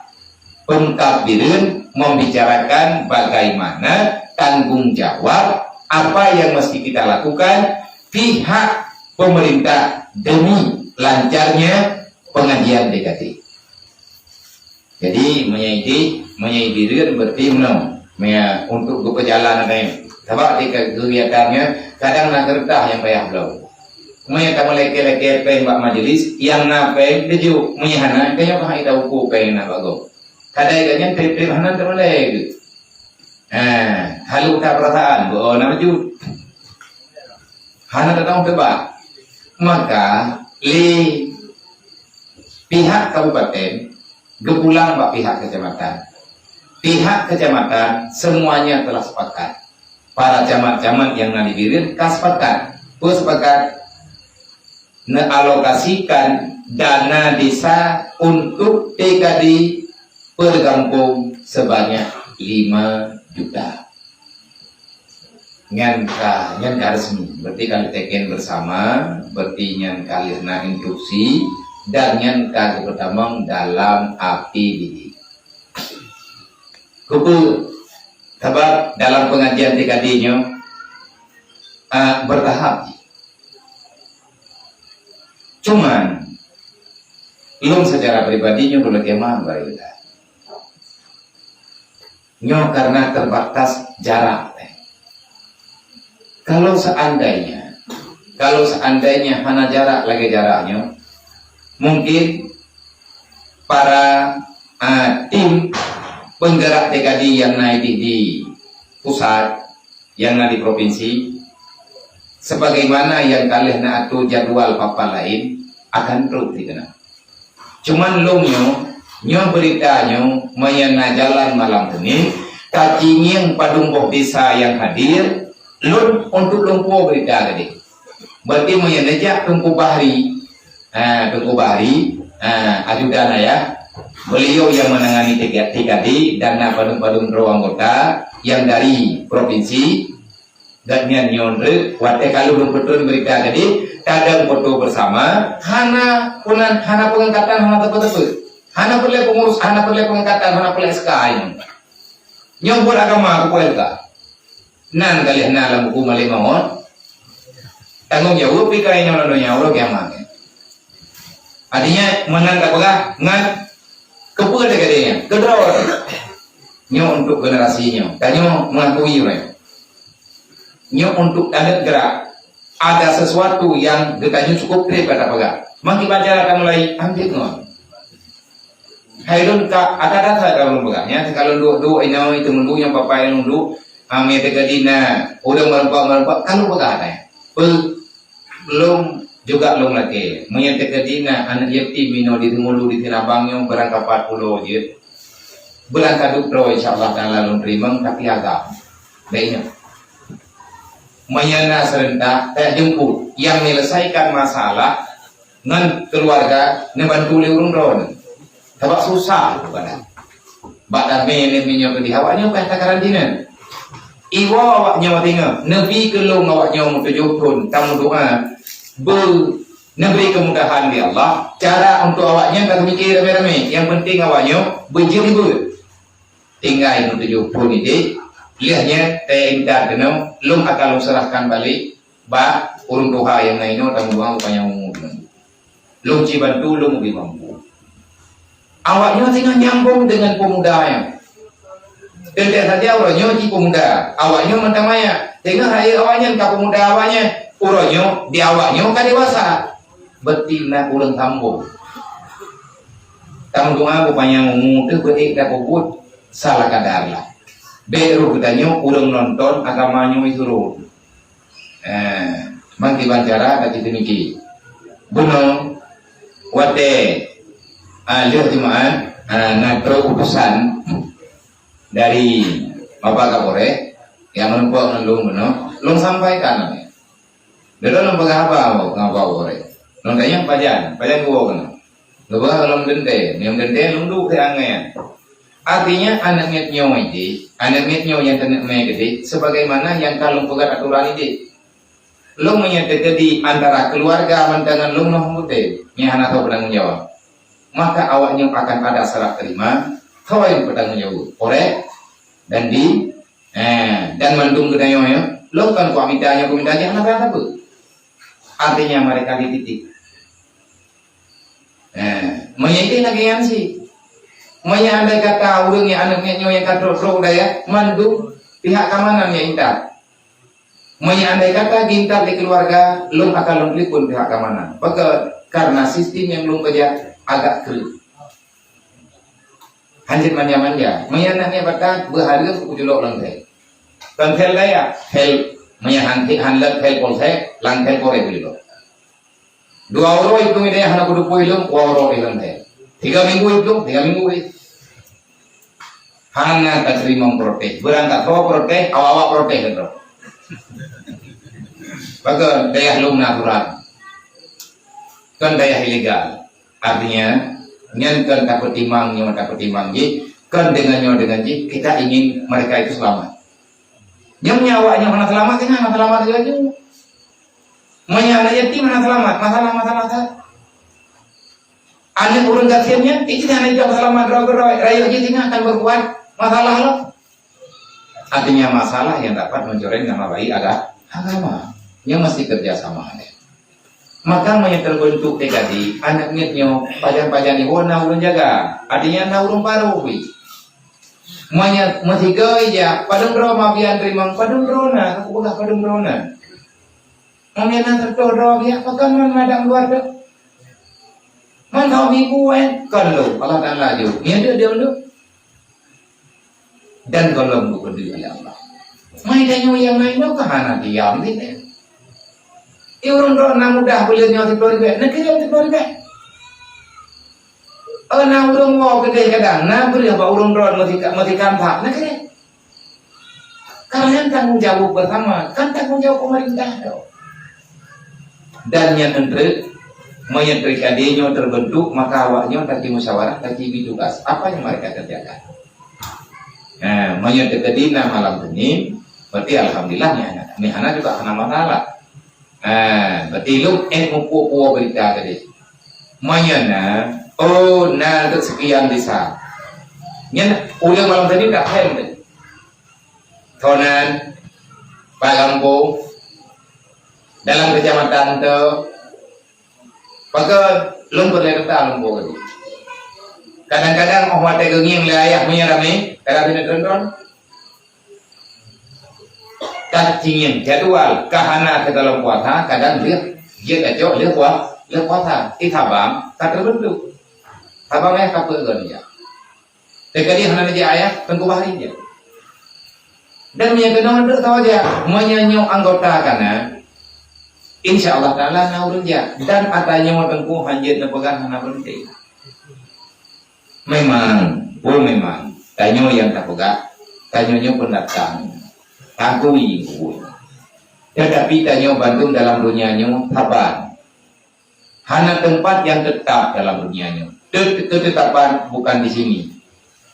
Pemkab Bireuen membicarakan bagaimana tanggung jawab apa yang mesti kita lakukan pihak pemerintah demi lancarnya pengajian T K D. Jadi, meunyo idéh, meunyo i Bireuen berarti meunoe. Meunyo untuk geupeujalan ada nyan. Sabab di ke-, kegiatan nyan, kadang na keureutah nyang payah bloe. Meunyo tameulakèe-lakèe péng bak majelis, nyang na péng, teuju. Meunyo hana, tanyoe ka hana tauku péng nyang na bak gob. Kadai gobnyan trép-trép hana tameulakèe geuh. Ha, halo ka peurasaan, beu na maju. Hana tatong teuba. Maka lé pihak kabupaten geupulang bak pihak kecamatan. Pihak kecamatan semuanya telah sepakat. Para camat-camat nyang na di Bireuen ka sepakat. Peue sepakat? Neualokasikan dana desa untuk T K D per gampông sebanyak lima juta. Nyan ka, nyan ka resmi. Berarti ka teken bersama, berarti nyan ka lheueh na instruksi, dan nyan ka geupeutamong dalam A P B D. Keupeue? Sabab dalam pengajian T K D nyoe, ah, bertahap. Cuman, lôn secara pribadi nyoe lôn lakée meu'ah bak geutanyoe. Nyoe karena terbatas jarak. Kalau seandainya, kalau seandainya hana jarak lagée jarak nyoe, mungkin para, ah, tim penggerak T K D nyang na di, di pusat, nyang na di provinsi, sebagaimana nyang ka lheueh na atur jadwal papa laén, akan trok dikeue. Cuman lôn nyoe, nyoe beurita nyoe, meunyoe na jalan malam Senin, tacingieng padum boh desa nyang hadir, lôn untuk lôn puwoe beurita keudeh. Berarti meunyoe neujak Teungku Bahri, ha, Teungku Bahri, ha, ajudan ayah, beliau yang menangani T K D dan na padum-padum droe anggota yang dari provinsi, gobnyan nyoe treuk, watée ka lheueh lôn peutrön beurita keudeh, kadang foto bersama, hana peunan, hana pengangkatan, hana teupeu-teupeu. Hana peureulée pengurus, hana peureulée pengangkatan, hana peureulée S K nyoe. Nyoe buet agama, buet S K. Nan ka lheueh na lam buku malék mawöt. Tanggong jaweueb pih keu nyoe lam donya uroe kiamat. Artinya, meunan tapeugah ngon keupeue teuh geutanyoe, keudroe. Nyoe untuk generasi nyoe. Tanyoe mengakui uroe nyoe. Nyoe untuk taneuk gerak. Ada sesuatu nyang geutanyoe cukup treb ka tapeugah. Mangki baca ka mulai ambil ngon. Hai lôn ka, ata dasar ka lôn peugah, nyan, ka lôn duek-duek inoe, itu minggu nyang papa lôn duek, ah, mie teuka dina, ureueng meureumpok-meureumpok, ka lôn peugah, eh. Peu-, lôn juga lôn lakée, meunyoe teuka dina, aneuk yatim inoe di Teumulu, di Sinabang nyoe, beurangkapat pulo jeuet. Bulan ka duek droe, insya Allah Taala lôn teurimong, tapi agam. Baik nyoe. Meunyoe na seurentak, tajak jemput. Nyang menyelesaikan masalah ngon keuluwarga neubantu lé ureueng droe. Sabab susah kepada. Bak damé nyan meunyoe keudeh awak nyoe ka takarantina. Iwoe awak nyoe teungoh, neubi keu lôn awak nyoe meutujoh thon tameudoa. Beu neubri keumudahan lé Allah. Cara untuk awak nyan ka teumike ramé-ramé. Nyang penting awak nyoe beujeuet ribeuet. Tinggai meutujoh phon idéh, lheueh nyan teuintat keunoe, lôn akan lôn seurahkan balek bak ureueng tuha nyang na inoe tameudoa bak panyang umu keunoe. Lôn ci bantu, lôn ubé mampu. Awak nyoe teungoh nyambong deungon peumuda nyan. Teuntèe saja uroe nyoe ci peumuda, awak nyoe mantong manyak. Teungoh rayeuk awak nyan ka peumuda awak nyan, uroe nyoe di awak nyoe ka dewasa. Berarti na ureueng sambong. Tameudoa bak panyang umu teuh beuék tapeubuet salah kadar lah. Bèk roh geutanyoe ureueng nonton agama nyoe surot. Eh, mangkiban cara bak jiteumiki. Bunoe watèe, ah, lheueh Jumat, ah, na trok utusan dari Bapak Kapolres nyang meureumpok ngon lôn bunoe, lôn sampaikan. Lôn lôn peugah haba ngon Bapak Kapolres. Lôn tanyong pajan, pajan geuwoe keunoe. Geupeugah lom teuntèe, nyang teuntèe lôn duek di angèn. Artinya, aneuk miet nyoe jih, aneuk miet nyoe nyang keuneuk mè keudéh, sebagaimana nyang ka lôn peugöt aturan idéh. Lôn meunyoe teukeudi antara keuluwarga mantong ngon lôn noh meuté, nyang hana soe peutanggung jawab, maka awak nyoe akan ada serah terima, soe nyang peutanggung jawab? Korek, Dandim, eh, dan mandum geutanyoe nyoe, lôn kon kuak mita nyoe, kuak mita jih, hana sapeue. Artinya, mereka dititik. Eh, meunyoe idéh lagèe nyan cit. Meunyoe andai kata ureueng nyang aneuk miet nyoe nyang ka trok-trok dayah, mandum pihak keamanan nyang intat. Meunyoe andai kata geuintat lé keuluwarga, lôn akan lôn telepon pihak keamanan. Pakon? Karena sistem nyang lôn keujak agak kreueh. Hanjeuet manja-manja. Meunyoe aneuk miet batat, beuhareuem kujulok lam sel. Lam sel dayah, sel, meunyoe han, han lam sel polsek, lam sel polres kujulok. Dua uroe itu dayah hana kuteupue lom, dua uroe lom dayah. Tiga minggu itu, tiga minggu itu. Hana tateurimong protes. Beurangkat ho protes, awak-awak protes keudroe. Pakon dayah lom na aturan. Kon dayah ilegal. Artinya, nyan kon tapeutimang nyoe tapeutimang jih, kon deungon nyoe deungon jih, kita ingin mereka itu selamat. Nyoe meunyoe awak nyoe hana selamat, singoh hana selamat laju. Meunyoe aneuk yatim hana selamat, masalah-masalah that. Aneuk ureueng gasien nyan, itu hana jijak seulamat droe keudroe, rayeuk jih singoh akan berbuat masalah lom. Artinya masalah yang dapat mencoreng nama baik aga-, agama. Nyoe mesti kerja sama. Maka meunyoe terbentuk T K D, aneuk miet nyoe pajan-pajan iwoe na ureueng jaga. Artinya na ureueng barô bui. Meunyoe meusigoe ija, padum droe mabian teurimong, padum droe na, ka kupeugah padum droe na. Meunyoe na seutoh droe biak, pakon man madang luwa teuh? Man hom ibu, eh, kon lôn, Allah Taala jeuet. Nyan deuh, deuh, deuh. Dan gohlom geupeudeuh lé Allah. Mai tanyoe nyang na inoe ka hana diam, gitu. Di ureueng droe na mudah buleuen nyoe siploh ribèe, na kirém siploh ribèe. Oh, na ureueng woe keudeh kadang, na breueh bak ureueng droe meutika-, meutikam that, na kirém. Karena tanggong jaweueb bersama, kan tanggong jaweueb pemerintah tu. Dan nyan treuk, meunyoe treuk T K D nyoe terbentuk, maka awak nyoe taci musyawarah, taci bi tugas. Apa yang mereka kerjakan? Nah, meunyoe T K D na malam Senin, berarti alhamdulillah nyan hana. Nyan hana juga hana masalah. Nah, berarti lôn ék mupu-puwoe berita tadi. Meunyoe na, oh, na untuk sekian desa. Nyan ulèe malam Senin dah paham tadi. Tonan, Pak Lampung, dalam kecamatan tu, pakon lôn peureulèe data lôn buet. Kadang-kadang óh watèe geungieng lé ayah meunyoe ramé, kadang hana teuntôn. Ka cingieng jadwal, ka hana teugalom puasa, kadang lheueh jeuet gacok lheueh pua-, lheueh puasa. Di Sabang ka teubeudôh. Sabang eh ka peue geuh nyan. Teuka di hana neujak ayah, Teungku Bahri jak. Dan meunyoe keunoe deuek sawaja, meunyoe nyoe anggota ka na, insya Allah Taala na ureueng jak. Dan ata nyoe Teungku hanjeuet neupeugah hana peunteng. Memang, oh memang, tanyoe nyang tapeugah, tanyoe nyoe peundatang, takui, oh. Tetapi tanyoe bandum dalam dunia nyoe saban. Hana teumpat nyang teutap dalam dunia nyoe. Tet-, keutetapan bukan di sini.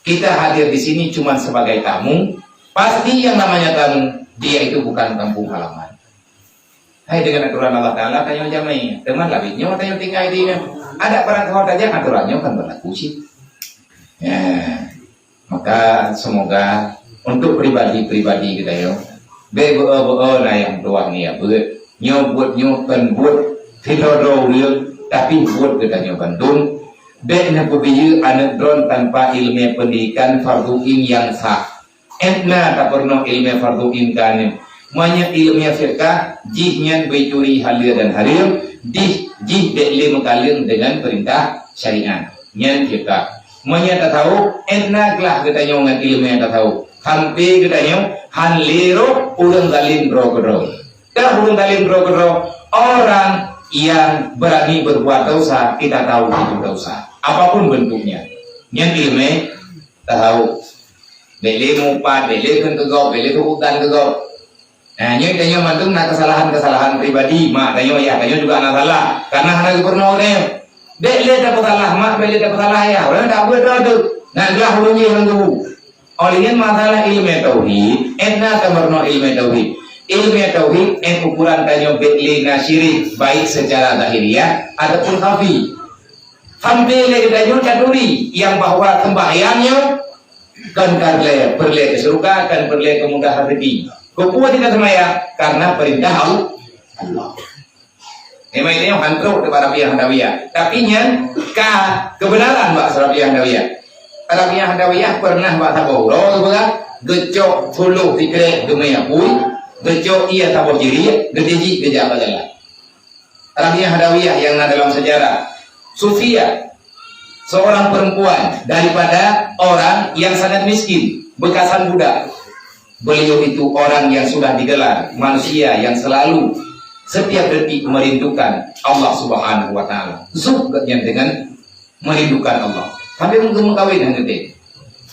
Kita hadir di sini cuma sebagai tamu. Pasti yang namanya tamu, dia itu bukan kampung halaman. Hai, dengan aturan Allah Taala, tanyoe jamé. Teuma labiet nyoe tanyoe tinggai di nyoe. Adat barang kawan saja aturan nyoe kan berlaku cit. Ya. Maka semoga untuk pribadi-pribadi geutanyoe, bèk beu-o beu-o na nyang tuan ngieng beuet. Nyoe buet nyoe kon buet sidroe-droe ureueng, tapi buet geutanyoe bandum. Bèk neupeubiyeu aneuk droen tanpa ileumèe peundidikan fardhu ain nyang sah. Ét na tapeurunoe ileumèe fardhu ain ka nyoe. Meunyoe ileumèe fiqah, jih nyan beucuri haleue dan hareuem, jih, jih bèk lé meukaleueng deungon peurintah syariat. Nyan fiqah. Meunyoe tasawuf, ét na glah geutanyoe ngon ileumèe tasawuf. Sampoe geutanyoe han lé roh ureueng zalim droe keudroe. Dah ureueng zalim droe keudroe, orang yang berani berbuat dosa, kita tahu itu dosa. Apapun bentuknya. Nyan ileumèe tasawuf. Bèk lé mupat, bèk lé kheun keu gob, bèk lé teuutan keu gob. Nah, nyoe tanyoe mandum na kesalahan-kesalahan pribadi. Mak tanyoe, yah tanyoe juga na salah. Karena hana geupeurunoe ureueng. Bèk lé tapeusalah mak, bèk lé tapeusalah yah. Ureueng tak buet doh tu. Nak glah ureueng jih ureueng geubeuet. Oleh nyan masalah ileumèe tauhid, ét na tameurunoe ileumèe tauhid. Ileumèe tauhid, ét ukuran tanyoe bèk lé na syirik, baik secara zahiriah ataupun khafi. Sampoe lé geutanyoe taturi nyang bahwa sembahyang nyoe kon ka peureulèe, peureulèe keu syeuruga, kon peureulèe keu mudah rezeki. Keupeue kita seumayang? Karena perintah Allah. Memang itu nyang han trok di Rabiah Adawiyah. Tapi nyan ka keubeunaran bak Rabiah Adawiyah. Rabiah Adawiyah pernah bak saboh uroe geupeugah, geucok ploh sikrek geumè apui, geucok ié saboh jiriek, geutijik geujak bak jalan. Rabiah Adawiyah yang na dalam sejarah. Sufia, seorang perempuan daripada orang yang sangat miskin, beukasan budak. Beliau itu orang yang sudah digelar manusia yang selalu Setiap detik merindukan Allah Subhanahu wa Taala. Zuhd gobnyan dengan merindukan Allah. Sampai meukeumeukawen hana teuntèe.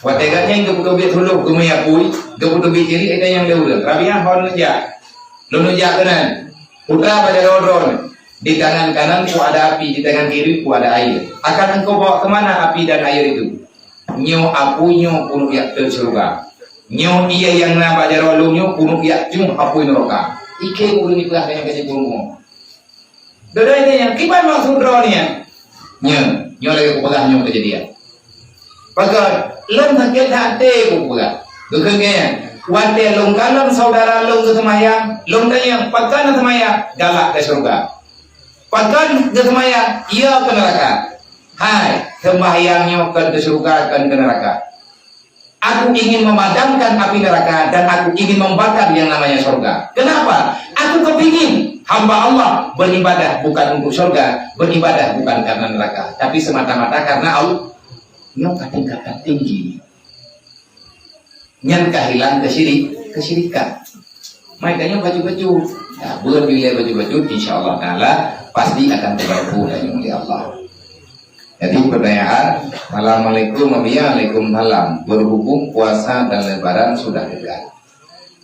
Watèe gobnyan geupeutobiet thuluh geumeuapui, geupeutobiet ciri, ada nyang lé ureueng. Rabiah, hon neujak. Lôn neujak keunan. Putra bak jaroe droeneuh. Di tangan kanan ku ada api, di tangan kiri ku ada air. Akan engkau bawa ke mana api dan air itu? Nyoe apui nyoe keuneuk jak teuh syeuruga. Nyoe ié nyang na bak jaroe lôn nyoe keuneuk jak teuh apui neuraka. Ikheun ureueng ipeugah nyang keu jipeurumoh. Dodo ini nyang kiban maksud droe nyan? Nyoe, nyoe lagèe kupeugah nyoe keujadian. Pakon, lôn sakét até kupeugah. Geukheun keu nyan, watèe lôn kalon syedara lôn geuseumayang, lôn tanyong, "Pakon seumayang?" "Galak keu syeuruga." "Pakon geuseumayang?" "Iya keu neuraka." "Hai, seumayang nyoe kon keu syeuruga, kon keu neuraka. Aku ingin memadamkan api neraka dan aku ingin membakar yang namanya surga. Kenapa? Aku kepingin hamba Allah beribadah bukan untuk surga, beribadah bukan karena neraka, tapi semata-mata karena Allah." Nyoe ka tingkatan tinggi. Nyan ka hilang kesyirik-, kesyirikan. Makanya bacut-bacut. Nah, bulan bilai bacut-bacut, insya Allah Ta'ala pasti akan terbantu dari oleh Allah. Jadi pertanyaan, "Assalamualaikum, Abi." "Waalaikumsalam. Berhubung puasa dan lebaran sudah dekat,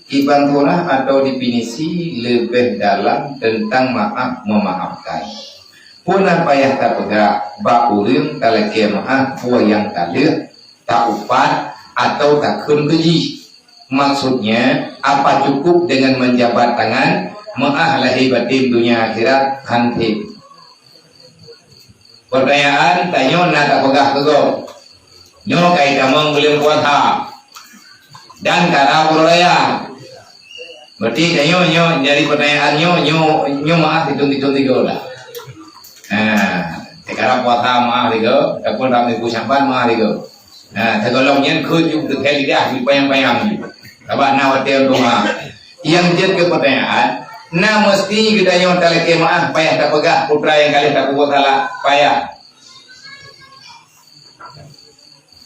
kiban surah atau definisi lebih dalam tentang maaf memaafkan. Peue na payah tapeugah bak ureueng talakèe meu'ah peue nyang ka lheueh, taupat, atau takheun keu jih? Maksudnya, apa cukup dengan menjabat tangan, meu'ah lahé batin donya akhirat?" Hana. Pertanyaan tanyoe na tapeugah keu gob. Nyoe ka itamong buleuen puasa dan ka na uroe raya. Berarti tanyoe nyoe jadi pertanyaan nyoe, nyoe, nyoe meu'ah hitung-hitung tiga dah. Nah, sekarang puasa meu'ah tiga, ataupun lam minggu Syaban meu'ah tiga. Nah, teugohlom nyan kheun ju teukhèe lidah ju panyang-panyang ju. Sabab na watèe untuk meu'ah. Nyang jeuet keu pertanyaan, na meusti geutanyoe talakèe meu'ah payah tapeugah putra nyang ka lheueh tapeubuet salah? Payah.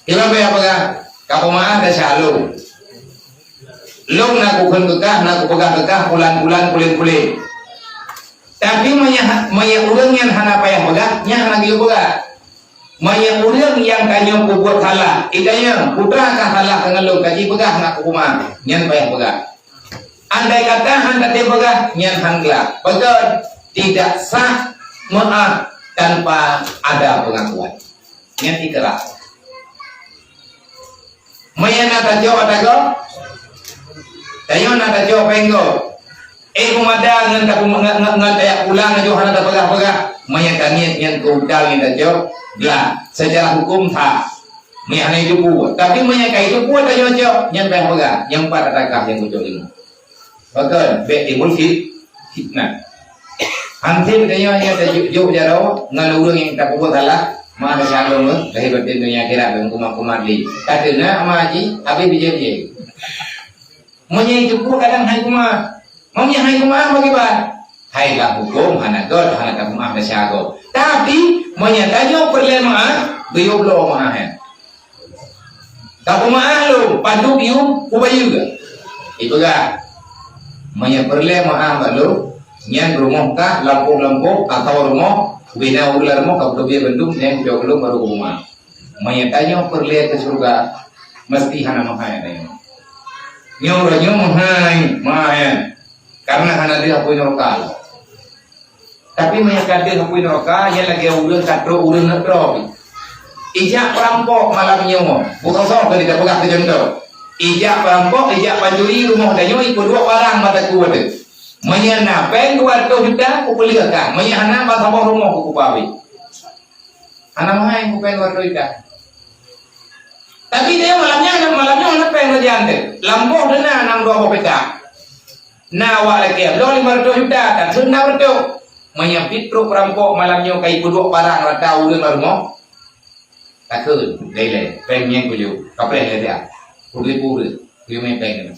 Kiban payah peugah, "Ka peumeu'ah desya lôn. Lôn na kukheun keu kah, na kupeugah keu kah, pulan-pulan, pulen-pulen." Tapi meunyo ha-, meunyo ureueng nyan hana payah peugah, nyan hana geuyue peugah. Meunyo ureueng nyang tanyoe peubuet salah, itanyong, "Putra kah salah keu lôn?" Ka jipeugah, "Hana kupeumeu'ah," nyan payah peugah. Andai kata hana teupeugah, nyan han glak. Pakon? Tidak sah meu'ah tanpa ada pengakuan. Nyan ikrah. Meunyo na tacok ata gob, tanyoe na tacok péng gob. Eh, peumada ngon tapeu-, ngon, ngon, ngon tajak pulang laju hana tapeugah-peugah. Meunyo taniet nyan keu utang nyang tacok, glak. Secara hukum sah. Meunyo hana jiteupeue. Tapi meunyo ka jiteupeue tacok-cok, nyan payah peugah. Nyang pat ata kah nyang kucok lima. Pakon? Bèk timbul fit-, fitnah. Hansé tanyoe nyan tajok-jok jaroe ngon ureueng nyang tapeubuet salah, meu'ah desya lôn, lahé batin donya akhirat lôn kumat-kumat lé. Ka teuna ama haji, habéh bijéh-bijéh. Meunyo jiteupeue kadang han kumat. Meunyo han kumat, bagaimana? Hai lam huköm hana göt, hana tameu'ah desya gob. Tapi, meunyo tanyoe peureulèe meu'ah, geuyue bloe meu'ah nyan. Ka peumeu'ah lôn, padub yum kubayeue. Ipeugah, "Meunyo peureulèe meu'ah bak lôn, nyan rumoh kah, lampôh-lampôh, atawa rumoh, ubena ureueng lam rumoh ka peuteubiet bandum, nyan keu lôn baru kupeumeu'ah." Meunyo tanyoe peureulèe keu syeuruga, meuseuti hana meuhai tanyoe. Nyoe uroe nyoe meuhai, meuhai. Karena hana deuh apui neuraka. Tapi meunyo ka deuh apui neuraka, nyan lagèe ureueng ka trok ureueng neuk droe. Ijak peurampok malam nyoe, bukon soe keu tapeugah keu cuntoh. Ijak peurampok, ijak pancuri rumoh tanyoe, ipeuduek barang bak takue teuh. Meunyo na péng dua reutôh juta, kupeuleueh kah. Meunyo hana, ban saboh rumoh kukupa abéh. Hana meuhai kupéng dua reutôh juta. Tapi dia malam nyan, malam nyoe hana péng raja teuh. Lampôh teuh na nam dua boh petak. Na awak lakèe bloe lima reutôh juta, takheun nam reutôh. Meunyo pih trok peurampok malam nyoe ka ipeuduek barang rata ureueng lam rumoh. Takheun, lé-lé, péng nyan kujok, kapreh lé dia. Kutelepon ureueng. Keu mè péng nyan.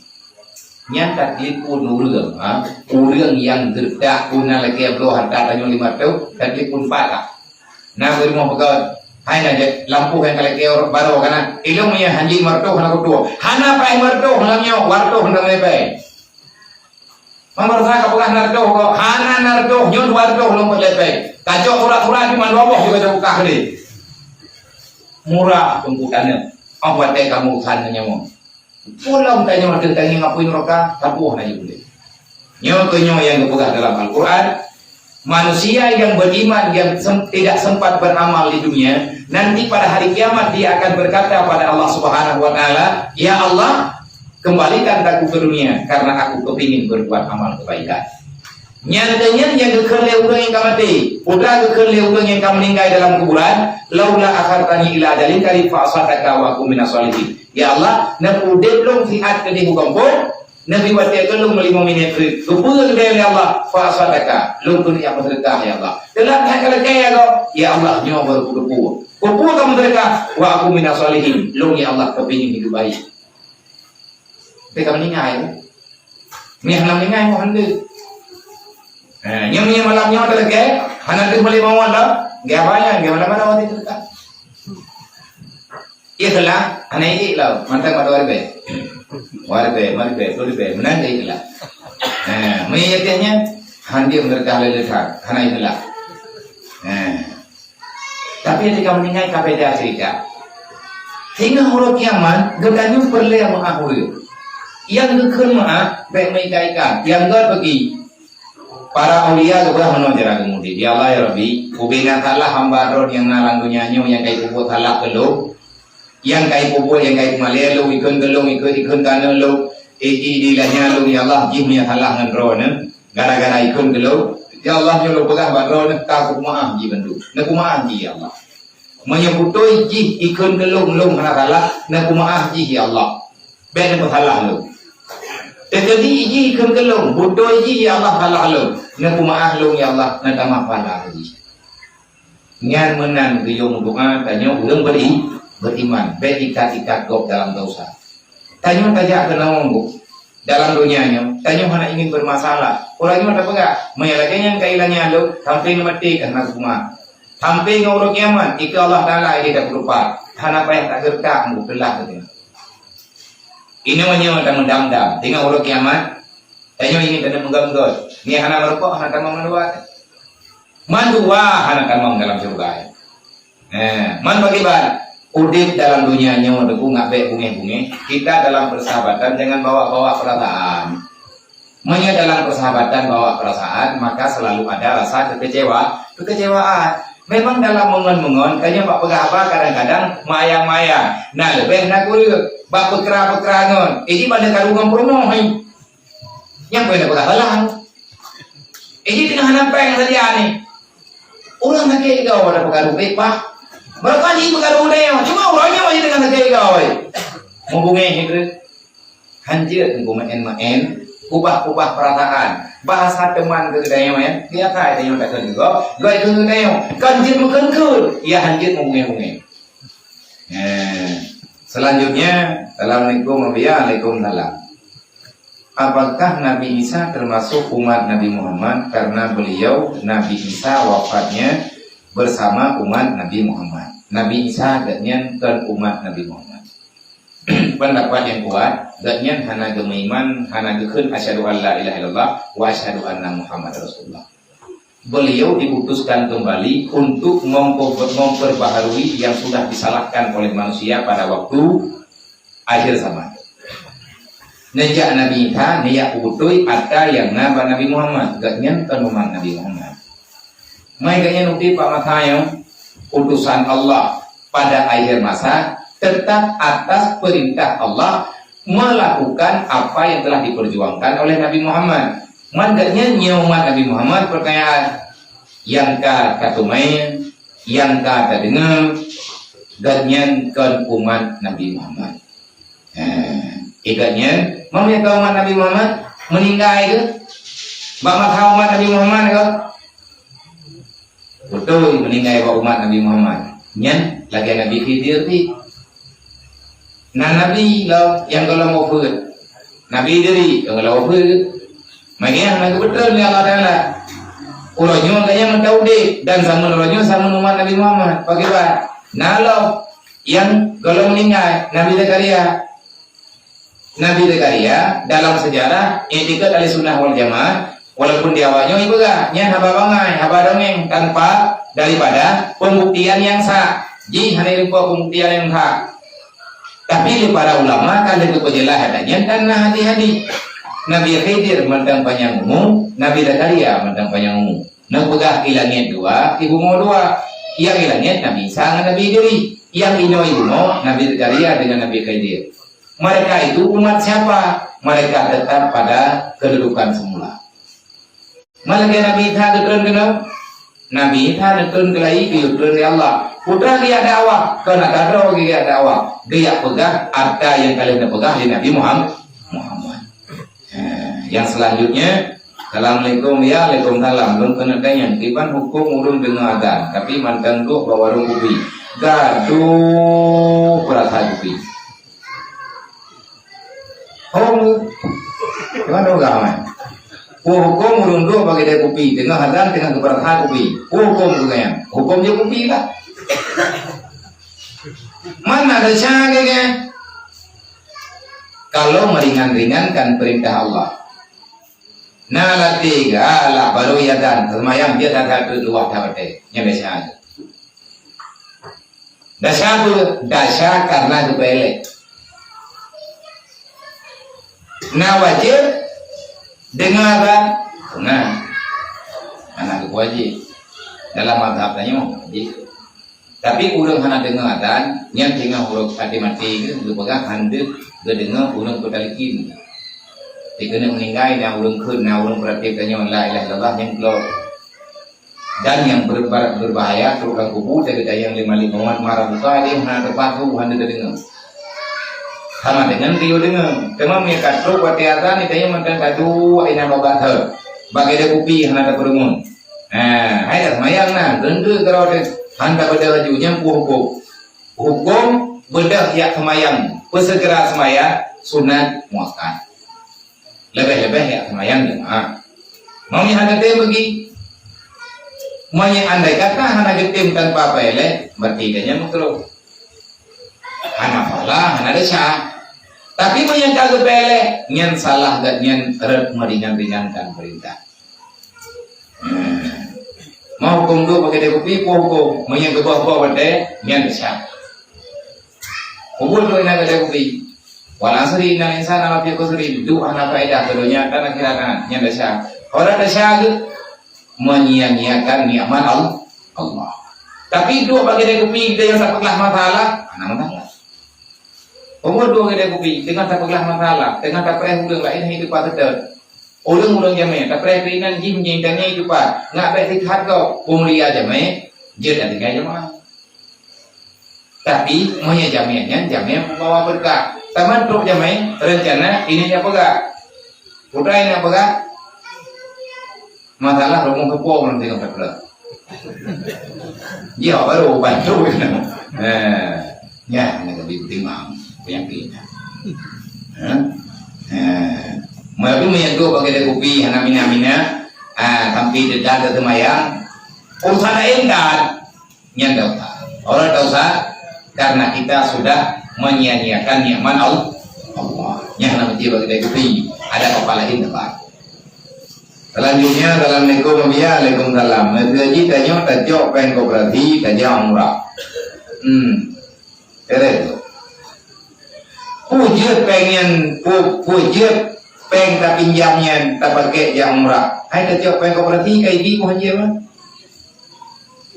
Nyan tatelepon ureueng, ha? Ureueng nyang geutak guna lakèe bloe harta tanyoe lima reutôh, tatelepon pat lah. Na beurumoh peugah, "Hai na jeuet lampôh nyang ka lakèe baroe kana." "Ilôn nyang hanjeuet lima reutôh hana kutuwoe." "Hana paih lima reutôh lam nyoe, dua reutôh hana mè péng." Mama Rosa ka peugah na reutôh kok, hana na reutôh, nyoe dua reutôh lôn peuet lé péng. Kacok surat-surat di mandua boh juga teubuka keudeh. Murah teungku taneuk. Oh, watèe kamoe urusan nyoe. Pulang tanyoe teuh tangieng apui neuraka, taboh na jih ulèe. Nyoe keuh nyoe nyang geupeugah dalam Al-Quran, manusia yang beriman yang sem-, tidak sempat beramal di dunia, nanti pada hari kiamat dia akan berkata pada Allah Subhanahu wa Taala, "Ya Allah, kembalikan aku ke dunia karena aku kepingin berbuat amal kebaikan." Nyan keuh nyan nyang geukheun lé ureueng nyang ka maté, peue geukheun lé ureueng nyang ka meuninggai dalam kuburan, "Laula akhartani ila ajalin qarib fa asaddaqa wa akun minas shalihin." Ya Allah, neupeuudép lôn siat keudeh u gampông, neubi watèe keu lôn meulima minèt treuk. Geupeue geudeh lé Allah, fa asaddaqa, lôn keuneuk jak meuseudeukah, ya Allah. Teulat that ka lakèe, ya Allah, nyoe baru kuteupeu. Peue ka meuseudeukah, wa akun minas shalihin, lôn, ya Allah, kepingin hidup baik. Tapi ka meuninggai, ya. Nyan hana meuninggai, mohon deh. Ha, nyoe, nyoe malam nyoe talakèe, hana deuh balik mawon lah. Gaya banyak, gaya mana-mana orang cerita. Iya salah, hana ikik lah. Mantap pada warga. Warga, warga, warga. Menang dia ikik lah. Ha, meunyoe nyan, hana dia meureudah lé-lé that. Hana ikik lah. Ha. Tapi di kamoe nyan ka beda cerita. Singoh uroe kiamat, geutanyoe peureulèe meu'ah ureueng. Nyang geukheun meu'ah, bèk meuikan-ikan. Nyang göt bagi. Para aulia geupeugah meunoe cara geumudép, "Ya Allah, ya Rabbi, ubé na salah hamba Droe nyang na lam donya nyoe nyang ka ipeubuet salah keu lôn. Nyang ka ipeubuet, nyang ka ipeumalèe lôn, ikheun keu lôn, ikheun, ikheun keu aneuk lôn, i, i, di lanya lôn, ya Allah, jih meunyo salah ngon Droeneuh." Gara-gara ikheun keu lôn, ya Allah, nyoe lôn peugah bak Droeneuh, ka kupeumeu'ah jih bandum. Neupeumeu'ah jih, ya Allah. Meunyoe beutôi jih ikheun keu lôn, lôn hana salah, neupeumeu'ah jih, ya Allah. Bèk neupeusalah lôn. Teukeudi jih ikheun keu lôn, beutôi jih, ya Allah, salah lôn. Neupeumeu'ah lôn, ya Allah, neutamah pahala jih. Nyan meunan geuyue meudoa tanyoe ureueng beri-, beriman, bèk ikat-ikat gob dalam desya. Tanyoe tajak keunoe, Bu. Dalam donya nyoe, tanyoe hana ingin bermasalah. Ureueng nyoe tapeugah, "Meunyo lagèe nyan ka ilanya lôn, sampai neumaté ka hana kupeumeu'ah. Sampai ngon uroe kiamat, ikeue Allah Taala idéh tapeutupat. Hana payah tageureutak, Bu, teulah," kateueh. Inoe nyoe tameudam-dam, teungoh uroe kiamat, tanyoe ingin taneuk meugöt-göt. Nyoe hana meureumpok, hana tamong mandua. Mandua hana tamong dalam syeuruga. Eh, man pakriban udép dalam donya nyoe, Teungku, ngat bèk bungéh-bungéh. Kita dalam persahabatan jangan bawa-bawa perasaan. Meunyoe dalam persahabatan bawa perasaan, maka selalu ada rasa kekecewa, kekecewaan. Memang dalam meungon-meungon, tanyoe bak peugah haba kadang-kadang mayang-mayang. Na leubeh na kureueng, bak peukra-peukra ngon. Iji pada karu ngon peurumoh, hai. Nyang peue na peugah balang. Eh, jih teungoh hana péng saja ni. Ureueng sakét jigoe pada peukaru pih, Pak. Barangkali peukaru udeb, cuma ureueng nyoe jih teungoh sakét jigoe. Meubungéh nyoe, hanjeuet meumeu'en-meu'en, ubah-ubah peurataan. Bahasa teuma keu geutanyoe, ya. Biasa geutanyoe takheun keu gob, gob keu geutanyoe. Kon jeuet meukheun-kheun, ya hanjeuet meubungéh-bungéh. Eh, selanjutnya, Assalamualaikum, Abuya. Waalaikumsalam. Apakah Nabi Isa termasuk umat Nabi Muhammad karena beliau, Nabi Isa, wafatnya bersama umat Nabi Muhammad? Nabi Isa gobnyan kon umat Nabi Muhammad. Pendapat yang kuat, gobnyan hana geumeuiman, hana geukheun asyhadu an la ilaha illallah wa asyhadu anna Muhammad Rasulullah. Beliau diutuskan kembali untuk memper-, memperbaharui yang sudah disalahkan oleh manusia pada waktu akhir zaman. Neujak Nabi Isa, neujak beutôi atra nyang na bak Nabi Muhammad, gobnyan kon umat Nabi Muhammad. Mai gobnyan udeb bak masa nyoe, utusan Allah pada akhir masa, tetap atas perintah Allah melakukan apa yang telah diperjuangkan oleh Nabi Muhammad. Man gobnyan nyoe umat Nabi Muhammad, pertanyaan nyang ka tateumé, nyang ka tadeungoe, gobnyan kon umat Nabi Muhammad. Ha, gobnyan, man nyang kon umat Nabi Muhammad, meuninggai keuh? Bak masa umat Nabi Muhammad keuh? Beutôi, meuninggai bak umat Nabi Muhammad. Nyan lagèe Nabi Khidir pih. Na nabi lom nyang gohlom wafeuet. Nabi Idris nyang gohlom wafeuet. Maka nyan na geupeutreun lé Allah Taala. Uroe nyoe gobnyan mantong udeb dan sameun uroe nyoe sameun umat Nabi Muhammad. Pakriban? Na lom nyang gohlom meuninggai, Nabi Zakaria. Nabi Zakaria dalam sejarah iktikad Ahlussunnah wal Jamaah, walaupun di awak nyoe ipeugah, nyan haba bangai, haba dongeng tanpa daripada pembuktian nyang sah. Jih hana irumpok pembuktian nyang sah. Tapi lé para ulama ka lheueh geupeujeulaih adat nyan dan na hadis-hadis. Nabi Khidir mantong panyang umu, Nabi Zakaria mantong panyang umu. Neupeugah i langét dua, i bumoe dua. Nyang i langét Nabi Isa ngon Nabi Idris. Nyang inoe i bumoe Nabi Zakaria dengan Nabi Khidir. Mereka itu umat siapa? Mereka tetap pada kedudukan semula. Malakée Nabi Isa geutreun keunoe? Nabi Isa neutreun keulayi geuyue treun lé Allah. Putra geujak dakwah, kon ata droe geujak dakwah. Geujak peugah ata nyang ka lheueh neupeugah lé Nabi Muham-, Muhammad. Eh, yang selanjutnya, Assalamualaikum, ya, Waalaikumsalam. Lôn keuneuk tanyong, kiban huköm ureuëng deungoe azan, tapi mantong duek bak warong kupi. Gadoh peurasa kupi. Hom. Gimana orang ramai? Peue huköm ureuëng duek bak keude kupi, teungoh azan, teungoh geupeurasa kupi. Peue huköm ureuëng nyan? Huköm jih kupi lah. Mana ada syahadat kan? Kalau meringan-ringankan perintah Allah. Na latih galak baru ia dan seumayang dia dah satu dua dah betul. Nyan biasa aja. Dasha apa? Dasha karena geupeuék. Na wajéb deungoe azan? Nah, hana geupeuwajéb. Dalam mazhab tanyoe wajéb. Tapi ureuëng hana deungoe azan, nyan teungoh ureuëng até maté geuh, geupeugah hana geudeungoe ureuëng peutalkin. Dikeuneuk meuninggai na ureuëng kheun, na ureuëng peuratéb tanyoe la ilaha illallah nyang keulok. Dan nyang ber-, ber-, berbahaya trok lam kubu, teuka tayang lé Malik Muhammad marah buka deh, hana teupat tu, hana teudeungoe. Sama dengan dia deungoe. Teuma meunyo ka trok watée azan, ditanya mantong tadu, ai na logat he. Bak keude kupi hana teupeureumeun. Ha, hai dah semayang na, geundeuek keudroe teuh, hana beude laju, nyan peue huköm? Huköm beudôh jak semayang, peuseugeura seumaya sunat muakkad. Leubeh-leubeh jak semayang jeumaah. Meunyo hana tem bagi, meunyo andai kata hana geutem tanpa peuék, berarti dia nyan makruh. Hana pahala, hana desya. Tapi meunyo ka geupeuék, nyan salah geuh nyan rot meuringan-ringankan peurintah. Hmm. Mau huköm duek bak keude kupi, peue huköm? Meunyo geuboh-boh watée, nyan desya. Peue buet duek inan keude kupi? Wal asri innal insana lafi khusri. Duek hana faedah keu donya dan akhirat, nyan desya. Ora desya geuh menyia-nyiakan nikmat Al-, Allah. Tapi duek bak keude kupi kita nyang sapeugah masalah, hana masalah. Peue buet duek keude kupi, teungoh tapeugah masalah, teungoh tapreh ureuëng laén hai teupat seutôt. Ureuëng-ureuëng jamé, tapreh keuinan jih meunyoe tanyoe teupat, ngak bék sihat gob, peumulia jamé, jeuet dan tinggai jamaah. Tapi, meunyoe jamé nyan jamé nyang peubawa beureukat, teuma trok jamé, reuncana ini nyang peugah. Putra nyang peugah, masalah rumoh keupo ureuëng teuka peugah. Ya, baru bantu. Nah, ya, nak lebih timang penyakit. Ha? Ha. Meulalu meunyoe bak keude kupi hana mina-mina, ah, sampai dedan teumayang, urusan laén dan nyan dosa. Orang dosa karena kita sudah menyia-nyiakan nikmat Allah. Allah. Nyan hana meusti bak keude kupi, ada apa lain tempat. Selanjutnya, assalamualaikum, Abiya. Waalaikumsalam. Meuseuti tanyoe tacok péng koperasi tajak umrah. Hmm. Keren tu. Peue jeuet péng nyan, peue, peue jeuet péng tapinjam nyan tapakék jak umrah. Hai tacok péng koperasi ka ibi peue jeuet mah.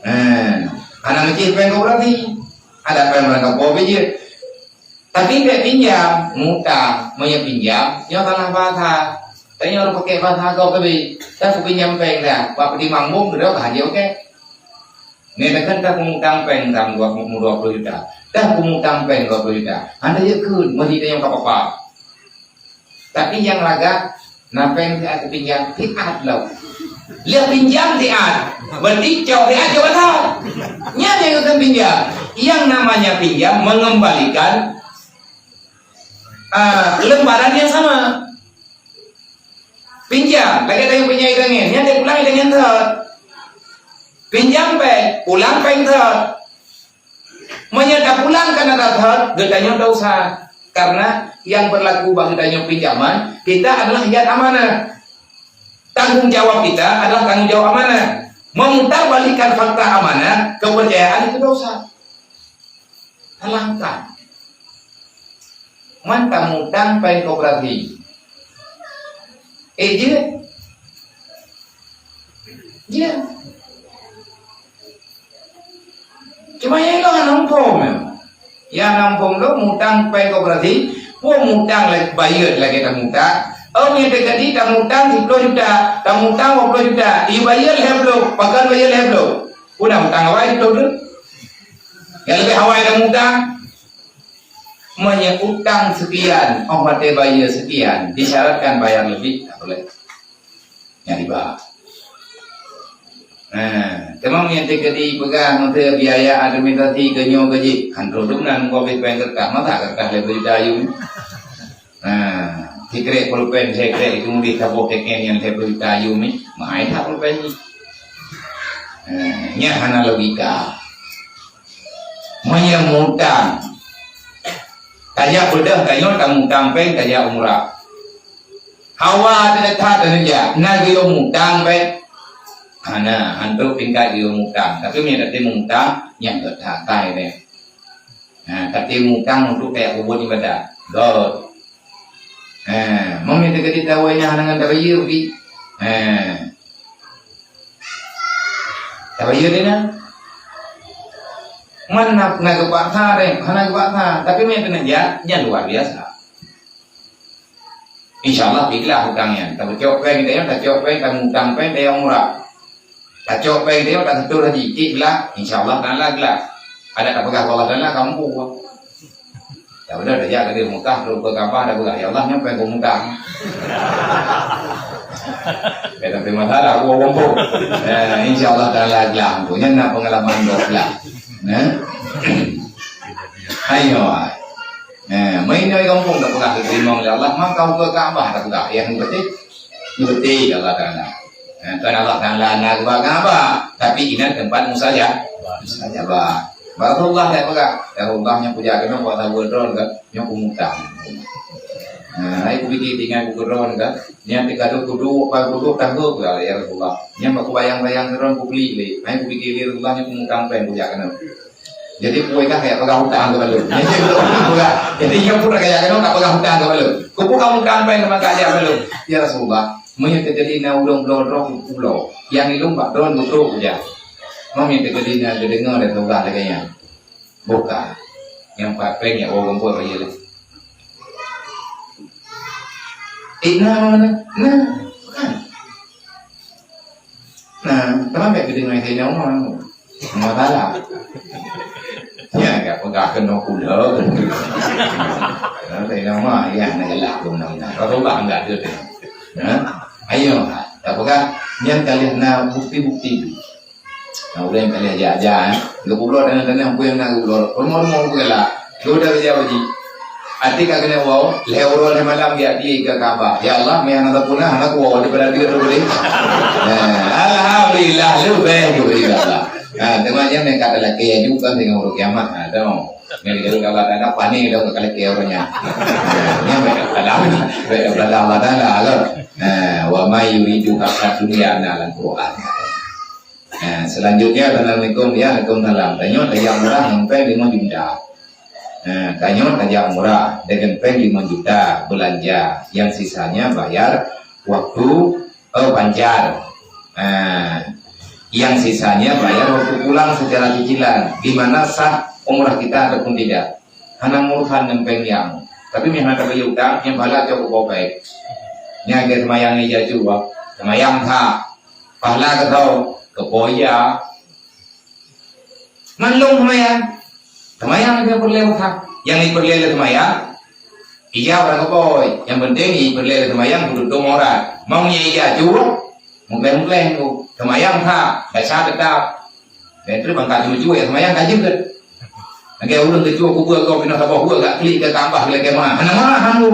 Nah, hana meusti péng koperasi. Ada péng barang kapo pi jeuet. Tapi bék pinjam, mutang. Meunyoe pinjam, nyoe salah bahasa. Tanyoe ureuëng pakai bahasa gob teubi. Dah kupinjam péng dah. Bak peutimang bom, keudroe ka hana oke. Nyoe takheun dah kumutang péng dah dua puluh, dua puluh juta. Dah kumutang péng dua puluh juta. Hana jeuet kheun, meuseuti tanyoe ka papa. Tapi nyang lagak, na péng siat kupinjam, siat lom. Lheueh pinjam siat. Berarti cok siat cok asai. Nyan nyang geukheun pinjam. Yang namanya pinjam mengembalikan, ah, lembaran yang sama. Pinjam, lagée tanyoe pinjam idangin, nyan tapulang idangin thot. Pinjam péng, pulang péng thot. Meunyoe tapulang kana that thot, geutanyoe dosa. Karena Yang berlaku bagi tanyoe pinjaman, kita adalah yad amanah. Tanggung jawab kita adalah tanggung jawab amanah. Memutarbalikkan fakta amanah, kepercayaan itu dosa. Alangkah. Man tamutang péng koperasi. Eh, jeuet. Jeuet. Cuma nyang ilôn hana muphom. Nyang hana muphom lôn mutang péng koperasi, peue mutang la-, bayeue lagèe tamutang. Oh, nyang teukeudi tamutang siplôh juta, tamutang dua ploh juta, ibayeue lhèe ploh, pakon bayeue lhèe ploh. Peue na mutang awai siplôh tu? Nyang leubeh awai tamutang. Meunyoe utang sekian, oh watèe bayeue sekian, disyaratkan bayar lebih, tak boleh. Nyang riba. Nah, teuma meunyoe teukeudi peugah meunteue biaya administrasi keu nyoe keu jih, hantom dum nan muka bit péng keureutah, masa keureutah lhèe ploh juta ayum. Nah, sikrek pulpen, sikrek itu mudi saboh tekeng nyang lhèe ploh juta ayum ni, mahai that pulpen ni. Nah, nyan hana logika. Meunyoe mutang, tajak beudôh tanyoe tamutang péng tajak umrah. Hawa that taneujak, na geuyue mutang bèk? Hana, hantom tingkat geuyue mutang. Tapi meunyoe tatem mutang, nyan gèt that tai deh. Ha, tatem mutang untuk tajak peubuet ibadat. Gèt. Ha, meunyoe teukeudi tawai nyan hana ngon tabayeue pi. Ha. Tabayeue deh nyan. Man na, na geupaksa deh, hana geupaksa. Tapi meunyoe taneujak, nyan luar biasa. Insya Allah, biglah utang nyan. Tapeucok péng geutanyoe, tacok péng, tamutang péng, tajak umrah. Tacok péng geutanyoe, taseutôt haji, cit glah, insya Allah Taala glah. Adak tapeugah bak Allah Taala, ka muphom. Tapeugah tajak keudéh Mekah, trôk keu Ka'bah, tapeugah, "Ya Allah, nyoe péng kumutang." Ka tapi masalah, aku muphom. Eh, insya Allah Taala glah. Nyan na peungalaman gob glah. Nah. Ayo. Eh, meunyoe gampông tapeugah teurimong lé Allah, maka ukeue Ka'bah tapeugah, ya, beutôi. Beutôi Allah Taala. Eh, kan Allah Taala na bak Ka'bah, tapi inan teumpat musajab. Musajabah. Rasulullah dak peugah, Rasulullah nyang peujak keunoe bak saboh droe ka, nyoe kumutang. Nah, ai kupike tinggai kukeudroe ka, nyan teuka kudu, kudu, kudu, ya Rasulullah. Nyan bak kubayang-bayang keudroe kubeli lé. Ai kupike lé Rasulullah nyoe kumutang péng peujak keunoe. Jadi, peue kah kayak peugah hutang keu balum. Jadi, dia pun kayak kena nak peugah hutang keu balum. Kubu kamu kan main sama kaya balum. Ya Rasulullah, meunyoe teukeudi na ulôn bloe droe pulo, nyang ilôn bak droe beutôi uja. Meunyoe teukeudi na geudeungoe dari Rasulullah lagèe nyan. Buka. Nyang pat péng nyang ureueng buet raya lé. Eh, na, na, na, bukan. Nah, teuma bèk geudeungoe Saidina Umar. Umar salah. Ya, enggak peugah keunoe kula. Nah, Saidina Umar, ya, nak galak pun nak. Rasulullah enggak ada. Nah, ayo, tak peugah. Nyan ka lheueh na bukti-bukti. Nah, ureueng ka lheueh aja-aja, eh. Geupulo tanah-tanah, peue nyang na geupulo. Rumoh-rumoh geugalak. Geuda kerja haji. Até ka keuneuk woe, lhèe uroe lhèe malam geujak di keu Ka'bah. Ya Allah, meuhana sapeue na, hana kuwoe daripada deuek tu tadi. Nah, alhamdulillah, leubeh geupeugah Allah. Nah, teuma nyan meukat talakèe aju kan deungon uroe kiamat. Nah, tu. Nyan dikira Allah Taala pané dah ka talakèe uroe nyan. Nah, nyan meukat Allah, meukat Allah Taala lah. Nah, wa may yuridu hatta dunya na lam Quran. Nah, selanjutnya, assalamualaikum. Ya, waalaikumsalam. Tanyoe tajak murah ngon péng lima juta. Nah, tanyoe tajak murah dengan péng lima juta belanja, yang sisanya bayar waktu, eh, banjar. Nah, yang sisanya bayar waktu pulang secara cicilan, di mana sah umrah kita ataupun tidak. Hana urusan ngon péng nyang. Tapi meuhana tabayeue utang, nyang pahala cok keu po péng. Nyan lagèe seumayang ija cu, seumayang that. Pahala keu soe? Keu po ija. Mandum seumayang. Seumayang nyang peureulèe meukat. Nyang jipeureulèe lé seumayang, ija barang keu po. Nyang penting jipeureulèe lé seumayang, beututông aurat. Meunyoe ija cu, mukleh-mukleh tu. Seumayang that, baca teutap. Dan tu bangka cu-cu, ya, seumayang ka jeuet. Lagèe ureueng teucue kubeue gob inoe saboh buet gak klik ke Ka'bah lagèe meuah. Hana meuah hana.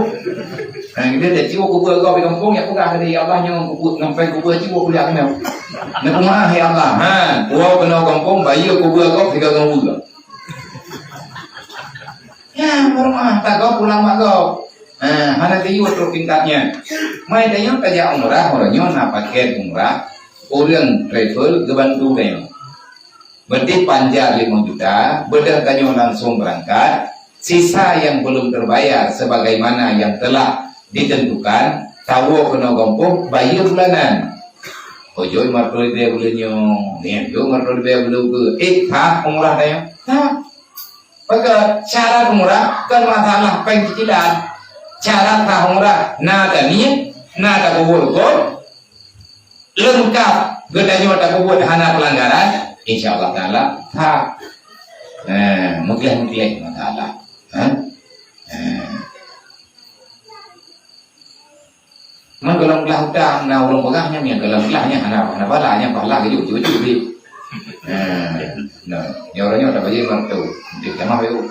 Nah, dia teucue kubeue gob di gampông, ya peugah tadi, "Ya Allah, nyoe kubeue, ngon péng kubeue cue kuliah keunoe. Neupeumeuah, ya Allah." Ha, puwoe keunoe gampông, bayeue kubeue gob sigoe ngon ubeue. Ya, meureumaih, tagob pulang mak gob. Ha, hana tayue trok tingkat nyan. Mai tanyoe tajak umrah, uroe nyoe na paket umrah, ureueng travel geubantu tanyoe. Berarti panjar limong juta, beudôh tanyoe langsung beurangkat, sisa nyang belum terbayar sebagaimana yang telah ditentukan, tawoe keunoe gampông, bayeue bulanan. Oh, jok lima reutôh ribèe buleuen nyoe, nyan jok lima reutôh ribèe buleuen keu. Eh, sah umrah tanyoe? Sah. Maka syarat umrah kon masalah péng cicilan. Syarat sah umrah na taniet, na tapeubuet rukon, leungkap geutanyoe tapeubuet hana peulanggaran, insya Allah Taala sah. Eh, mudah-mudahan masalah. Ha? Eh. Man golom glah utang, na ureueng peugah nyan, nyan golom glah nyan hana, hana pahala, nyan pahala geujok, jok, jok, jok. Eh, nah, nyoe ureueng nyoe tabajé martu, di tamah yo.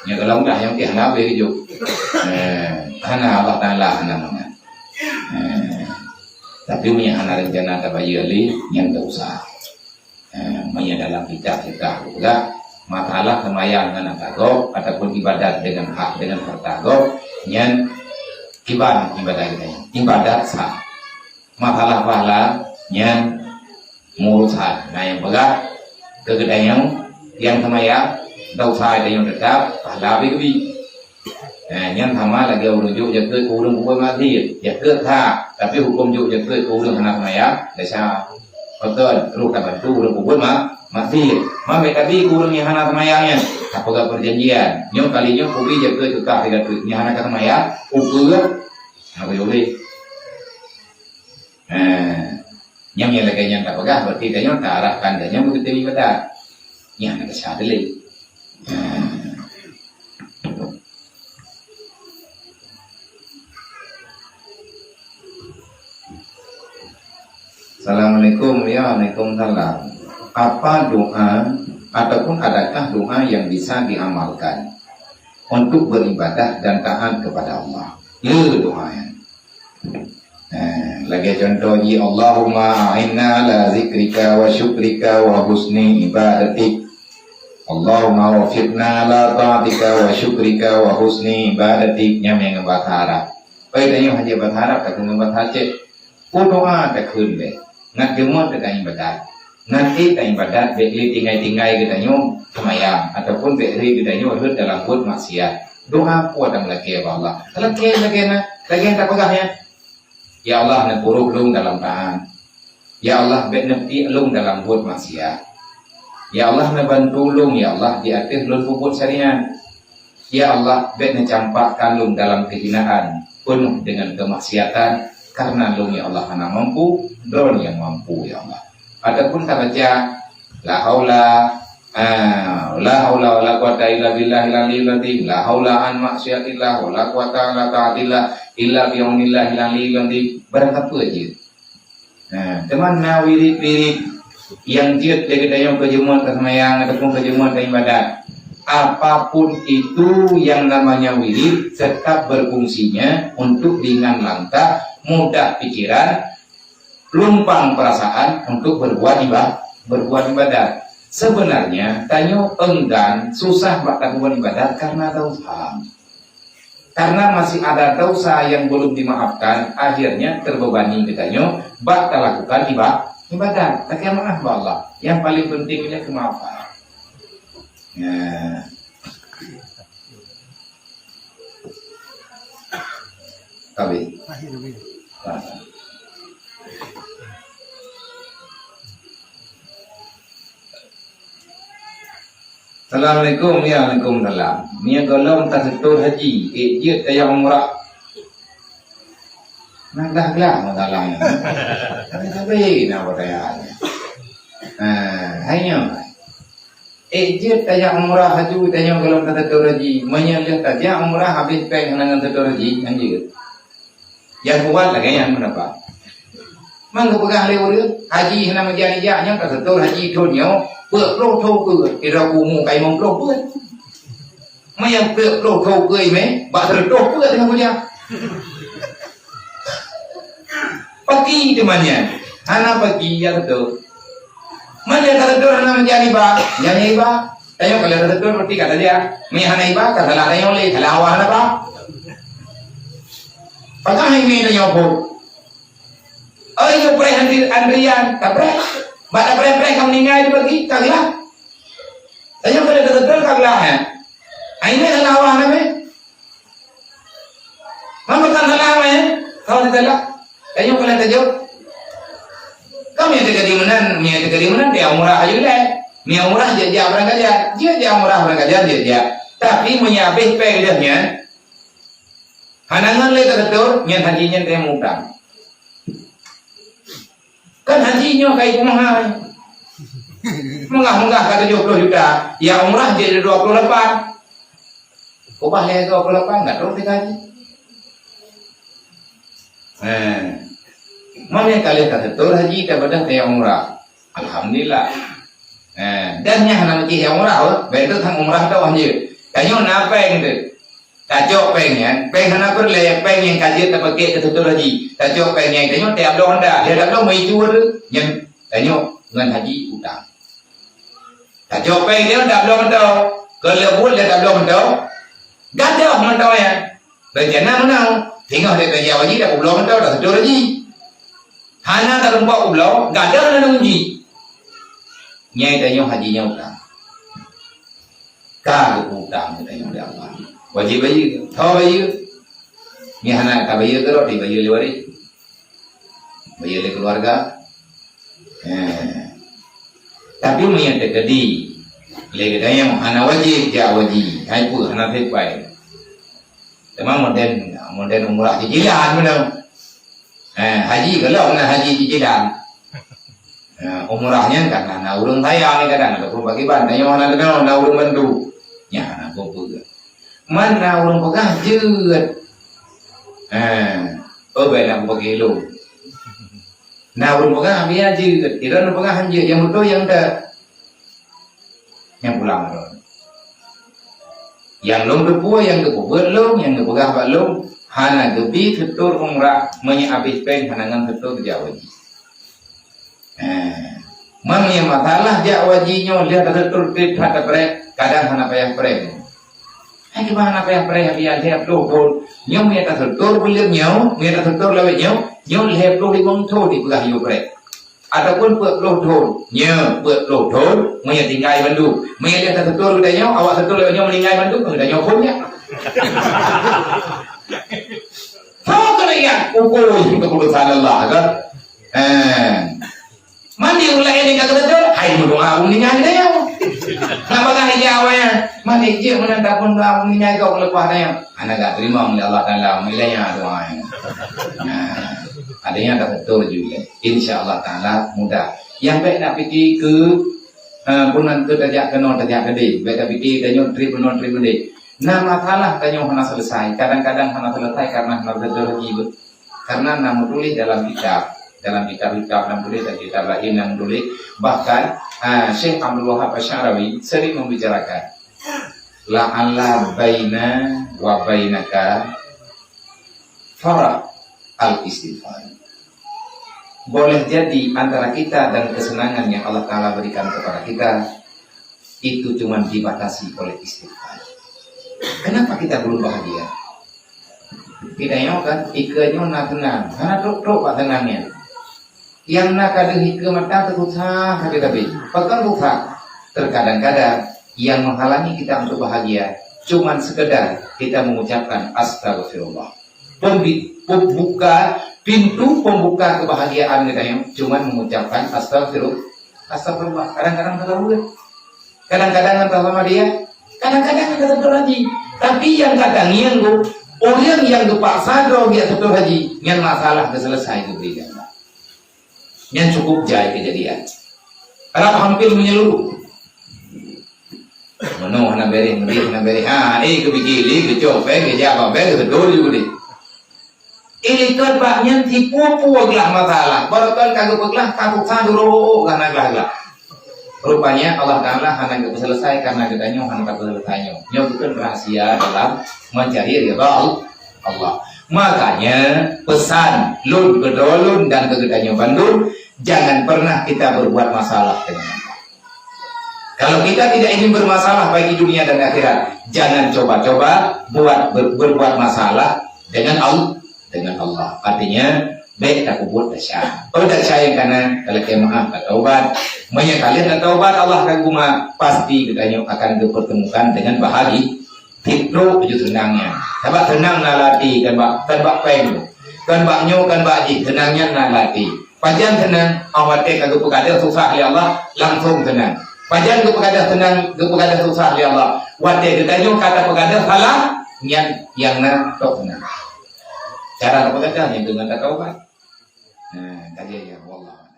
Nyan golom glah nyan ti hana habéh geujok. Eh, hana Allah Taala hana mangat. Eh, tapi meunyo hana rencana tabayeue lé, nyan tak usah. Eh, meunyo dalam kitab-kitab peugah, masalah seumayang ngon hareuta gob ataupun ibadat deungon hak, deungon hareuta gob, nyan kiban ibadat geutanyoe. Ibadat sah. Masalah pahala, nyan meurusan. Na nyang peugah keu geutanyoe nyang seumayang, dosa tanyoe teutap, pahala beu geubi. Eh, nyan sama lagèe ureueng jok jakeuet keu ureueng peubuet maksiet. Jakeuet that, tapi huköm jok jakeuet keu ureueng hana seumayang, desya. Beutôi, troh tabantu ureueng peubuet ma-, maksiet. Mambet tabi keu ureueng nyang hana seumayang nyan. Tapeugah peujanjian. Nyoe kali nyoe kubi jakeuet keu kah sigoe teuk. Nyang hana ka seumayang, ukeue, hana boleh. Eh, nyang, nyang lagèe nyan tapeugah, berarti tanyoe taarahkan tanyoe beugeutém ibadat. Nyan hana desya lé. Eh. Assalamualaikum. Ya, waalaikumsalam. Apa doa ataupun adakah doa yang bisa diamalkan untuk beribadah dan taat kepada Allah? Le doa nyan. Eh, lagèe contoh jih, "Allahumma a'inna ala zikrika wa syukrika wa husni ibadatik." "Allahumma wafiqna ala ta'atika wa syukrika wa husni ibadatik." Nyan nyang bahasa Arab. Oi, tanyoe hana bahasa Arab, takheun bahasa Aceh. Peue doa takheun lé. Ngat jeuet teuka ibadat. Ngat ék teuka ibadat, bèk lé tinggai-tinggai geutanyoe seumayang, ataupun bèk lé geutanyoe rhot dalam buet maksiat. Doa peue tameulakèe bak Allah? Talakèe lagèe na, lagèe tapeugah nyan. Ya Allah, neupuruh lôn dalam taat. Ya Allah, bèk neupiek lôn dalam buet maksiat. Ya Allah, neubantu lôn, ya Allah, di ateueh lôn peubuet syariat. Ya Allah, bèk neucampakkan lôn dalam kehinaan, penuh dengan kemaksiatan, karena lôn, ya Allah, hana mampu, Droe nyang mampu, ya Allah. Ataupun tabaca, "La haula, ah, la haula wala quwata illa billahil aliyil azim. La haula an maksiatillah, wala quwata ala taatillah, illa bi aunillahil aliyil azim." Barang apa jih. Nah, teuma na wirid-wirid nyang jeuet lé geutanyoe keu jeuet taseumayang ataupun keu jeuet taibadat. Apapun itu yang namanya wirid tetap berfungsinya untuk ringan langkah, mudah pikiran, lumpang perasaan untuk berbuat iba-, berbuat ibadat. Sebenarnya, tanyoe enggan, susah bak tabuat ibadat karena dosa. Karena masih ada dosa yang belum dimaafkan, akhirnya terbebani geutanyoe bak talakukan iba-, ibadat. Takheun maaf bak Allah. Yang paling penting nyan kemaafan. Nah. Tabi. Assalamualaikum. Ya, waalaikumsalam. Nyoe gohlom taseutôt haji, ék jeuet tajak umrah. Nah, dah glah masalah nyoe. Tapi na pertanyaan. Ha, hai nyoe. Eh, jeuet tajak umrah aju, tanyoe gohlom taseutôt haji. Meunyoe lheueh tajak umrah habéh péng hana ngon seutôt haji, nyan jeuet. Nyang kuat lagèe nyan pendapat. Man geupeugah lé ureueng, haji hana meujan ijak nyoe taseutôt haji thôn nyoe, peuet ploh thôn peuet, sidroe kumu ka limong ploh peuet. Meunyoe peuet ploh thôn peuet imè, bak seureutôh peuet teungoh kujak. Paki teuma nyan, hana paki ya beutôi. Meunyoe taseutôt hana meujan iba, nyan iba. Tanyoe ka lheueh taseutôt berarti ka tajak. Meunyoe hana iba, ka salah tanyoe lé, salah awak hana ba. Pakon hai mé tanyoe phon? Oh, iya preh antri-, antrian, tapreh. Bak tapreh-preh ka meuninggai di pagi, ka glah. Tanyoe ka lheueh teuseutôt ka glah, eh. Hai mé salah awak na mé. Maka kan salah awak, eh. Kau ni salah. Tanyoe ka lheueh tajaweueb. Kami teuka di meunan, mi teuka di meunan, dia umrah aja lé. Mi umrah jeuet jak barangkajan, jeuet jak umrah barangkajan, jeuet jak. Tapi meunyo habéh péng lheueh nyan, hana ngon lé taseutôt, nyan haji nyan teuh mutang. Kan haji nyoe kai peumahai. Meugah-meugah ka tujoh ploh juta, ya umrah jeuet dua ploh lapan. Ubah lé dua ploh lapan, enggak terus kita haji. Eh. Mana kali taseutôt haji, tabadah teuh umrah. Alhamdulillah. Eh, dan nyan hana meucih nyang umrah, oh. Baik tu sang umrah tu wah jeuet. Tanyoe na péng tu. Tacok péng nyan, péng hana peureulée, péng nyang ka jeuet tapaké keu tutoe haji. Tacok péng nyan, tanyoe tiap dong dah. Dia dah dong mai tu tu. Nyan tanyoe ngon haji utang. Tacok péng dia dah dong tu. Keu leubuet dia dah dong tu. Gadoh mantong nyan. Rencana meunan, singoh lé tajak haji, dak peubloe mantong, dak seutôt haji. Hana tarumpok peubloe, gadoh na unji. Nyai tanyoe haji nyoe utang. Ka geupeu utang tanyoe lé Allah. Wajéb bayeue, tho bayeue. Nyan hana tabayeue keudroe, dibayeue lé waréh. Bayeue lé keuluwarga. Eh. Tapi meunyo teukeudi lé geutanyoe hana wajéb jak haji, hai peue hana sepai. Teuma modern, modern umrah cicilan meunan. Eh, haji kalau na haji cicilan. Eh, umrah nyan kan na ureuëng sayang ni kadang ada pun bagi ban, tanyoe hana deungoe na ureuëng bantu. Nyan hana peue-peue. Man na ureuëng peugah jeuet. Eh, oh baik nak bagi lôn. Na ureuëng peugah biar jeuet, ilôn peugah han jeuet, nyang beutôi nyang dak. Nyang pulang lôn. Nyang lôn teupeue, nyang geupeubuet lôn, nyang geupeugah bak lôn, hana geubi seutôt umrah meunyo abéh péng hana ngon seutôt jak haji. Eh, meunyo masalah jak haji nyoe lheueh taseutôt trép that tapreh, kadang hana payah preh. Hai kiban hana payah preh, biar lheueh ploh thon. Nyoe meunyo taseutôt buleuen nyoe, meunyo taseutôt lawét nyoe, nyoe lheueh ploh limong thon dipeugah yue preh. Ataupun peuet ploh thon. Nyoe peuet ploh thon, meunyo tinggai bandum. Meunyo lheueh taseutôt geutanyoe, awak seutôt lawét nyoe meuninggai bandum, geutanyoe phon nyan. Sama keunan nyan, ukur keputusan Allah kan. Eh. Mandi ulai ni kata betul, hai berdoa umi nyan dia. Nama kah dia awalnya? Mandi je mana tak pun doa umi nyan kau lepas dia. Anak gak terima oleh Allah Taala, mulanya doa. Nah, adanya tak betul juga. Insya Allah Taala mudah. Yang baik nak fikir ke, uh, pun nanti tajak kena tajak gede. Baik tak fikir tanya trip penuh trip gede. Nah, masalah tanya hana selesai. Kadang-kadang hana selesai karena hana betul lagi. Karena na meutuléh dalam kitab, dalam kitab-kitab na meutuléh dan kitab laén na meutuléh, bahkan, ah, Syekh Abdul Wahab Asy-Sya'rawi sering membicarakan, "La'alla baina wa bainaka faraq al-istighfar." Boleh jadi antara kita dan kesenangan yang Allah Taala berikan kepada kita itu cuma dibatasi oleh istighfar. Kenapa kita belum bahagia? Kita nyoe kan, ikeue nyoe na teunang, hana trok-trok bak teunang nyan. Nyang na ka deuh ikeue mata teususah sabe-sabe. Pakon susah? Terkadang-kadang yang menghalangi kita untuk bahagia cuman sekedar kita mengucapkan astagfirullah. Pembi-, pembuka, pintu pembuka kebahagiaan kita nyoe cuman mengucapkan astagfirullah. Astagfirullah. Kadang-kadang terlalu Kadang-kadang entah sama dia, kadang-kadang ada seutôt haji. Tapi nyang ka tangieng tu, ureuëng nyang geupaksa droe geujak seutôt haji, nyan masalah geuselesai geubri lé Allah. Nyan cukup jai keujadian. Arab hampir menyeluruh. Meunoe hana bereh, meudeh hana bereh. Ha, eh, geupike lé, geucok péng, geujak bak bank, geuseutôt ju deh. Ilikot bak nyan tipu-pu glah masalah. Baroe kon ka geupeuglah, ka susah dulu, ka na glah-glah. Rupanya Allah Taala hana geupeuselesai karena geutanyoe hana tapeuselesai nyoe. Nyoe bukan rahasia dalam mencari ridha Allah. Makanya pesan lôn keu droe lôn dan keu geutanyoe bandum, jangan pernah kita berbuat masalah dengan Allah. Kalau kita tidak ingin bermasalah baik di dunia dan akhirat, jangan coba-coba buat ber-, berbuat masalah dengan Allah. dengan Allah. Artinya, bèk tapeubuet desya. Oh, desya nyang kana, talakèe meu'ah, tataubat. Meunyo ka lheueh tataubat, Allah ka geumeu'ah, pasti geutanyoe akan geupeurteumukan dengan bahagia. Tiep trok ju seunang nyan. Sabab seunang na lam até, kon bak, kon bak pèng. Kon bak nyoe, kon bak jih, seunang nyan na lam até. Pajan seunang, 'oh watèe ka geupeugadôh susah lé Allah, langsông seunang. Pajan geupeugadôh seunang, geupeugadôh susah lé Allah? Watèe geutanyoe ka tapeugadôh salah, nyan nyang na trok seunang. Cara tapeugadôh nyan deungon tataubat. Nah, ka jeuet nyan, wallah.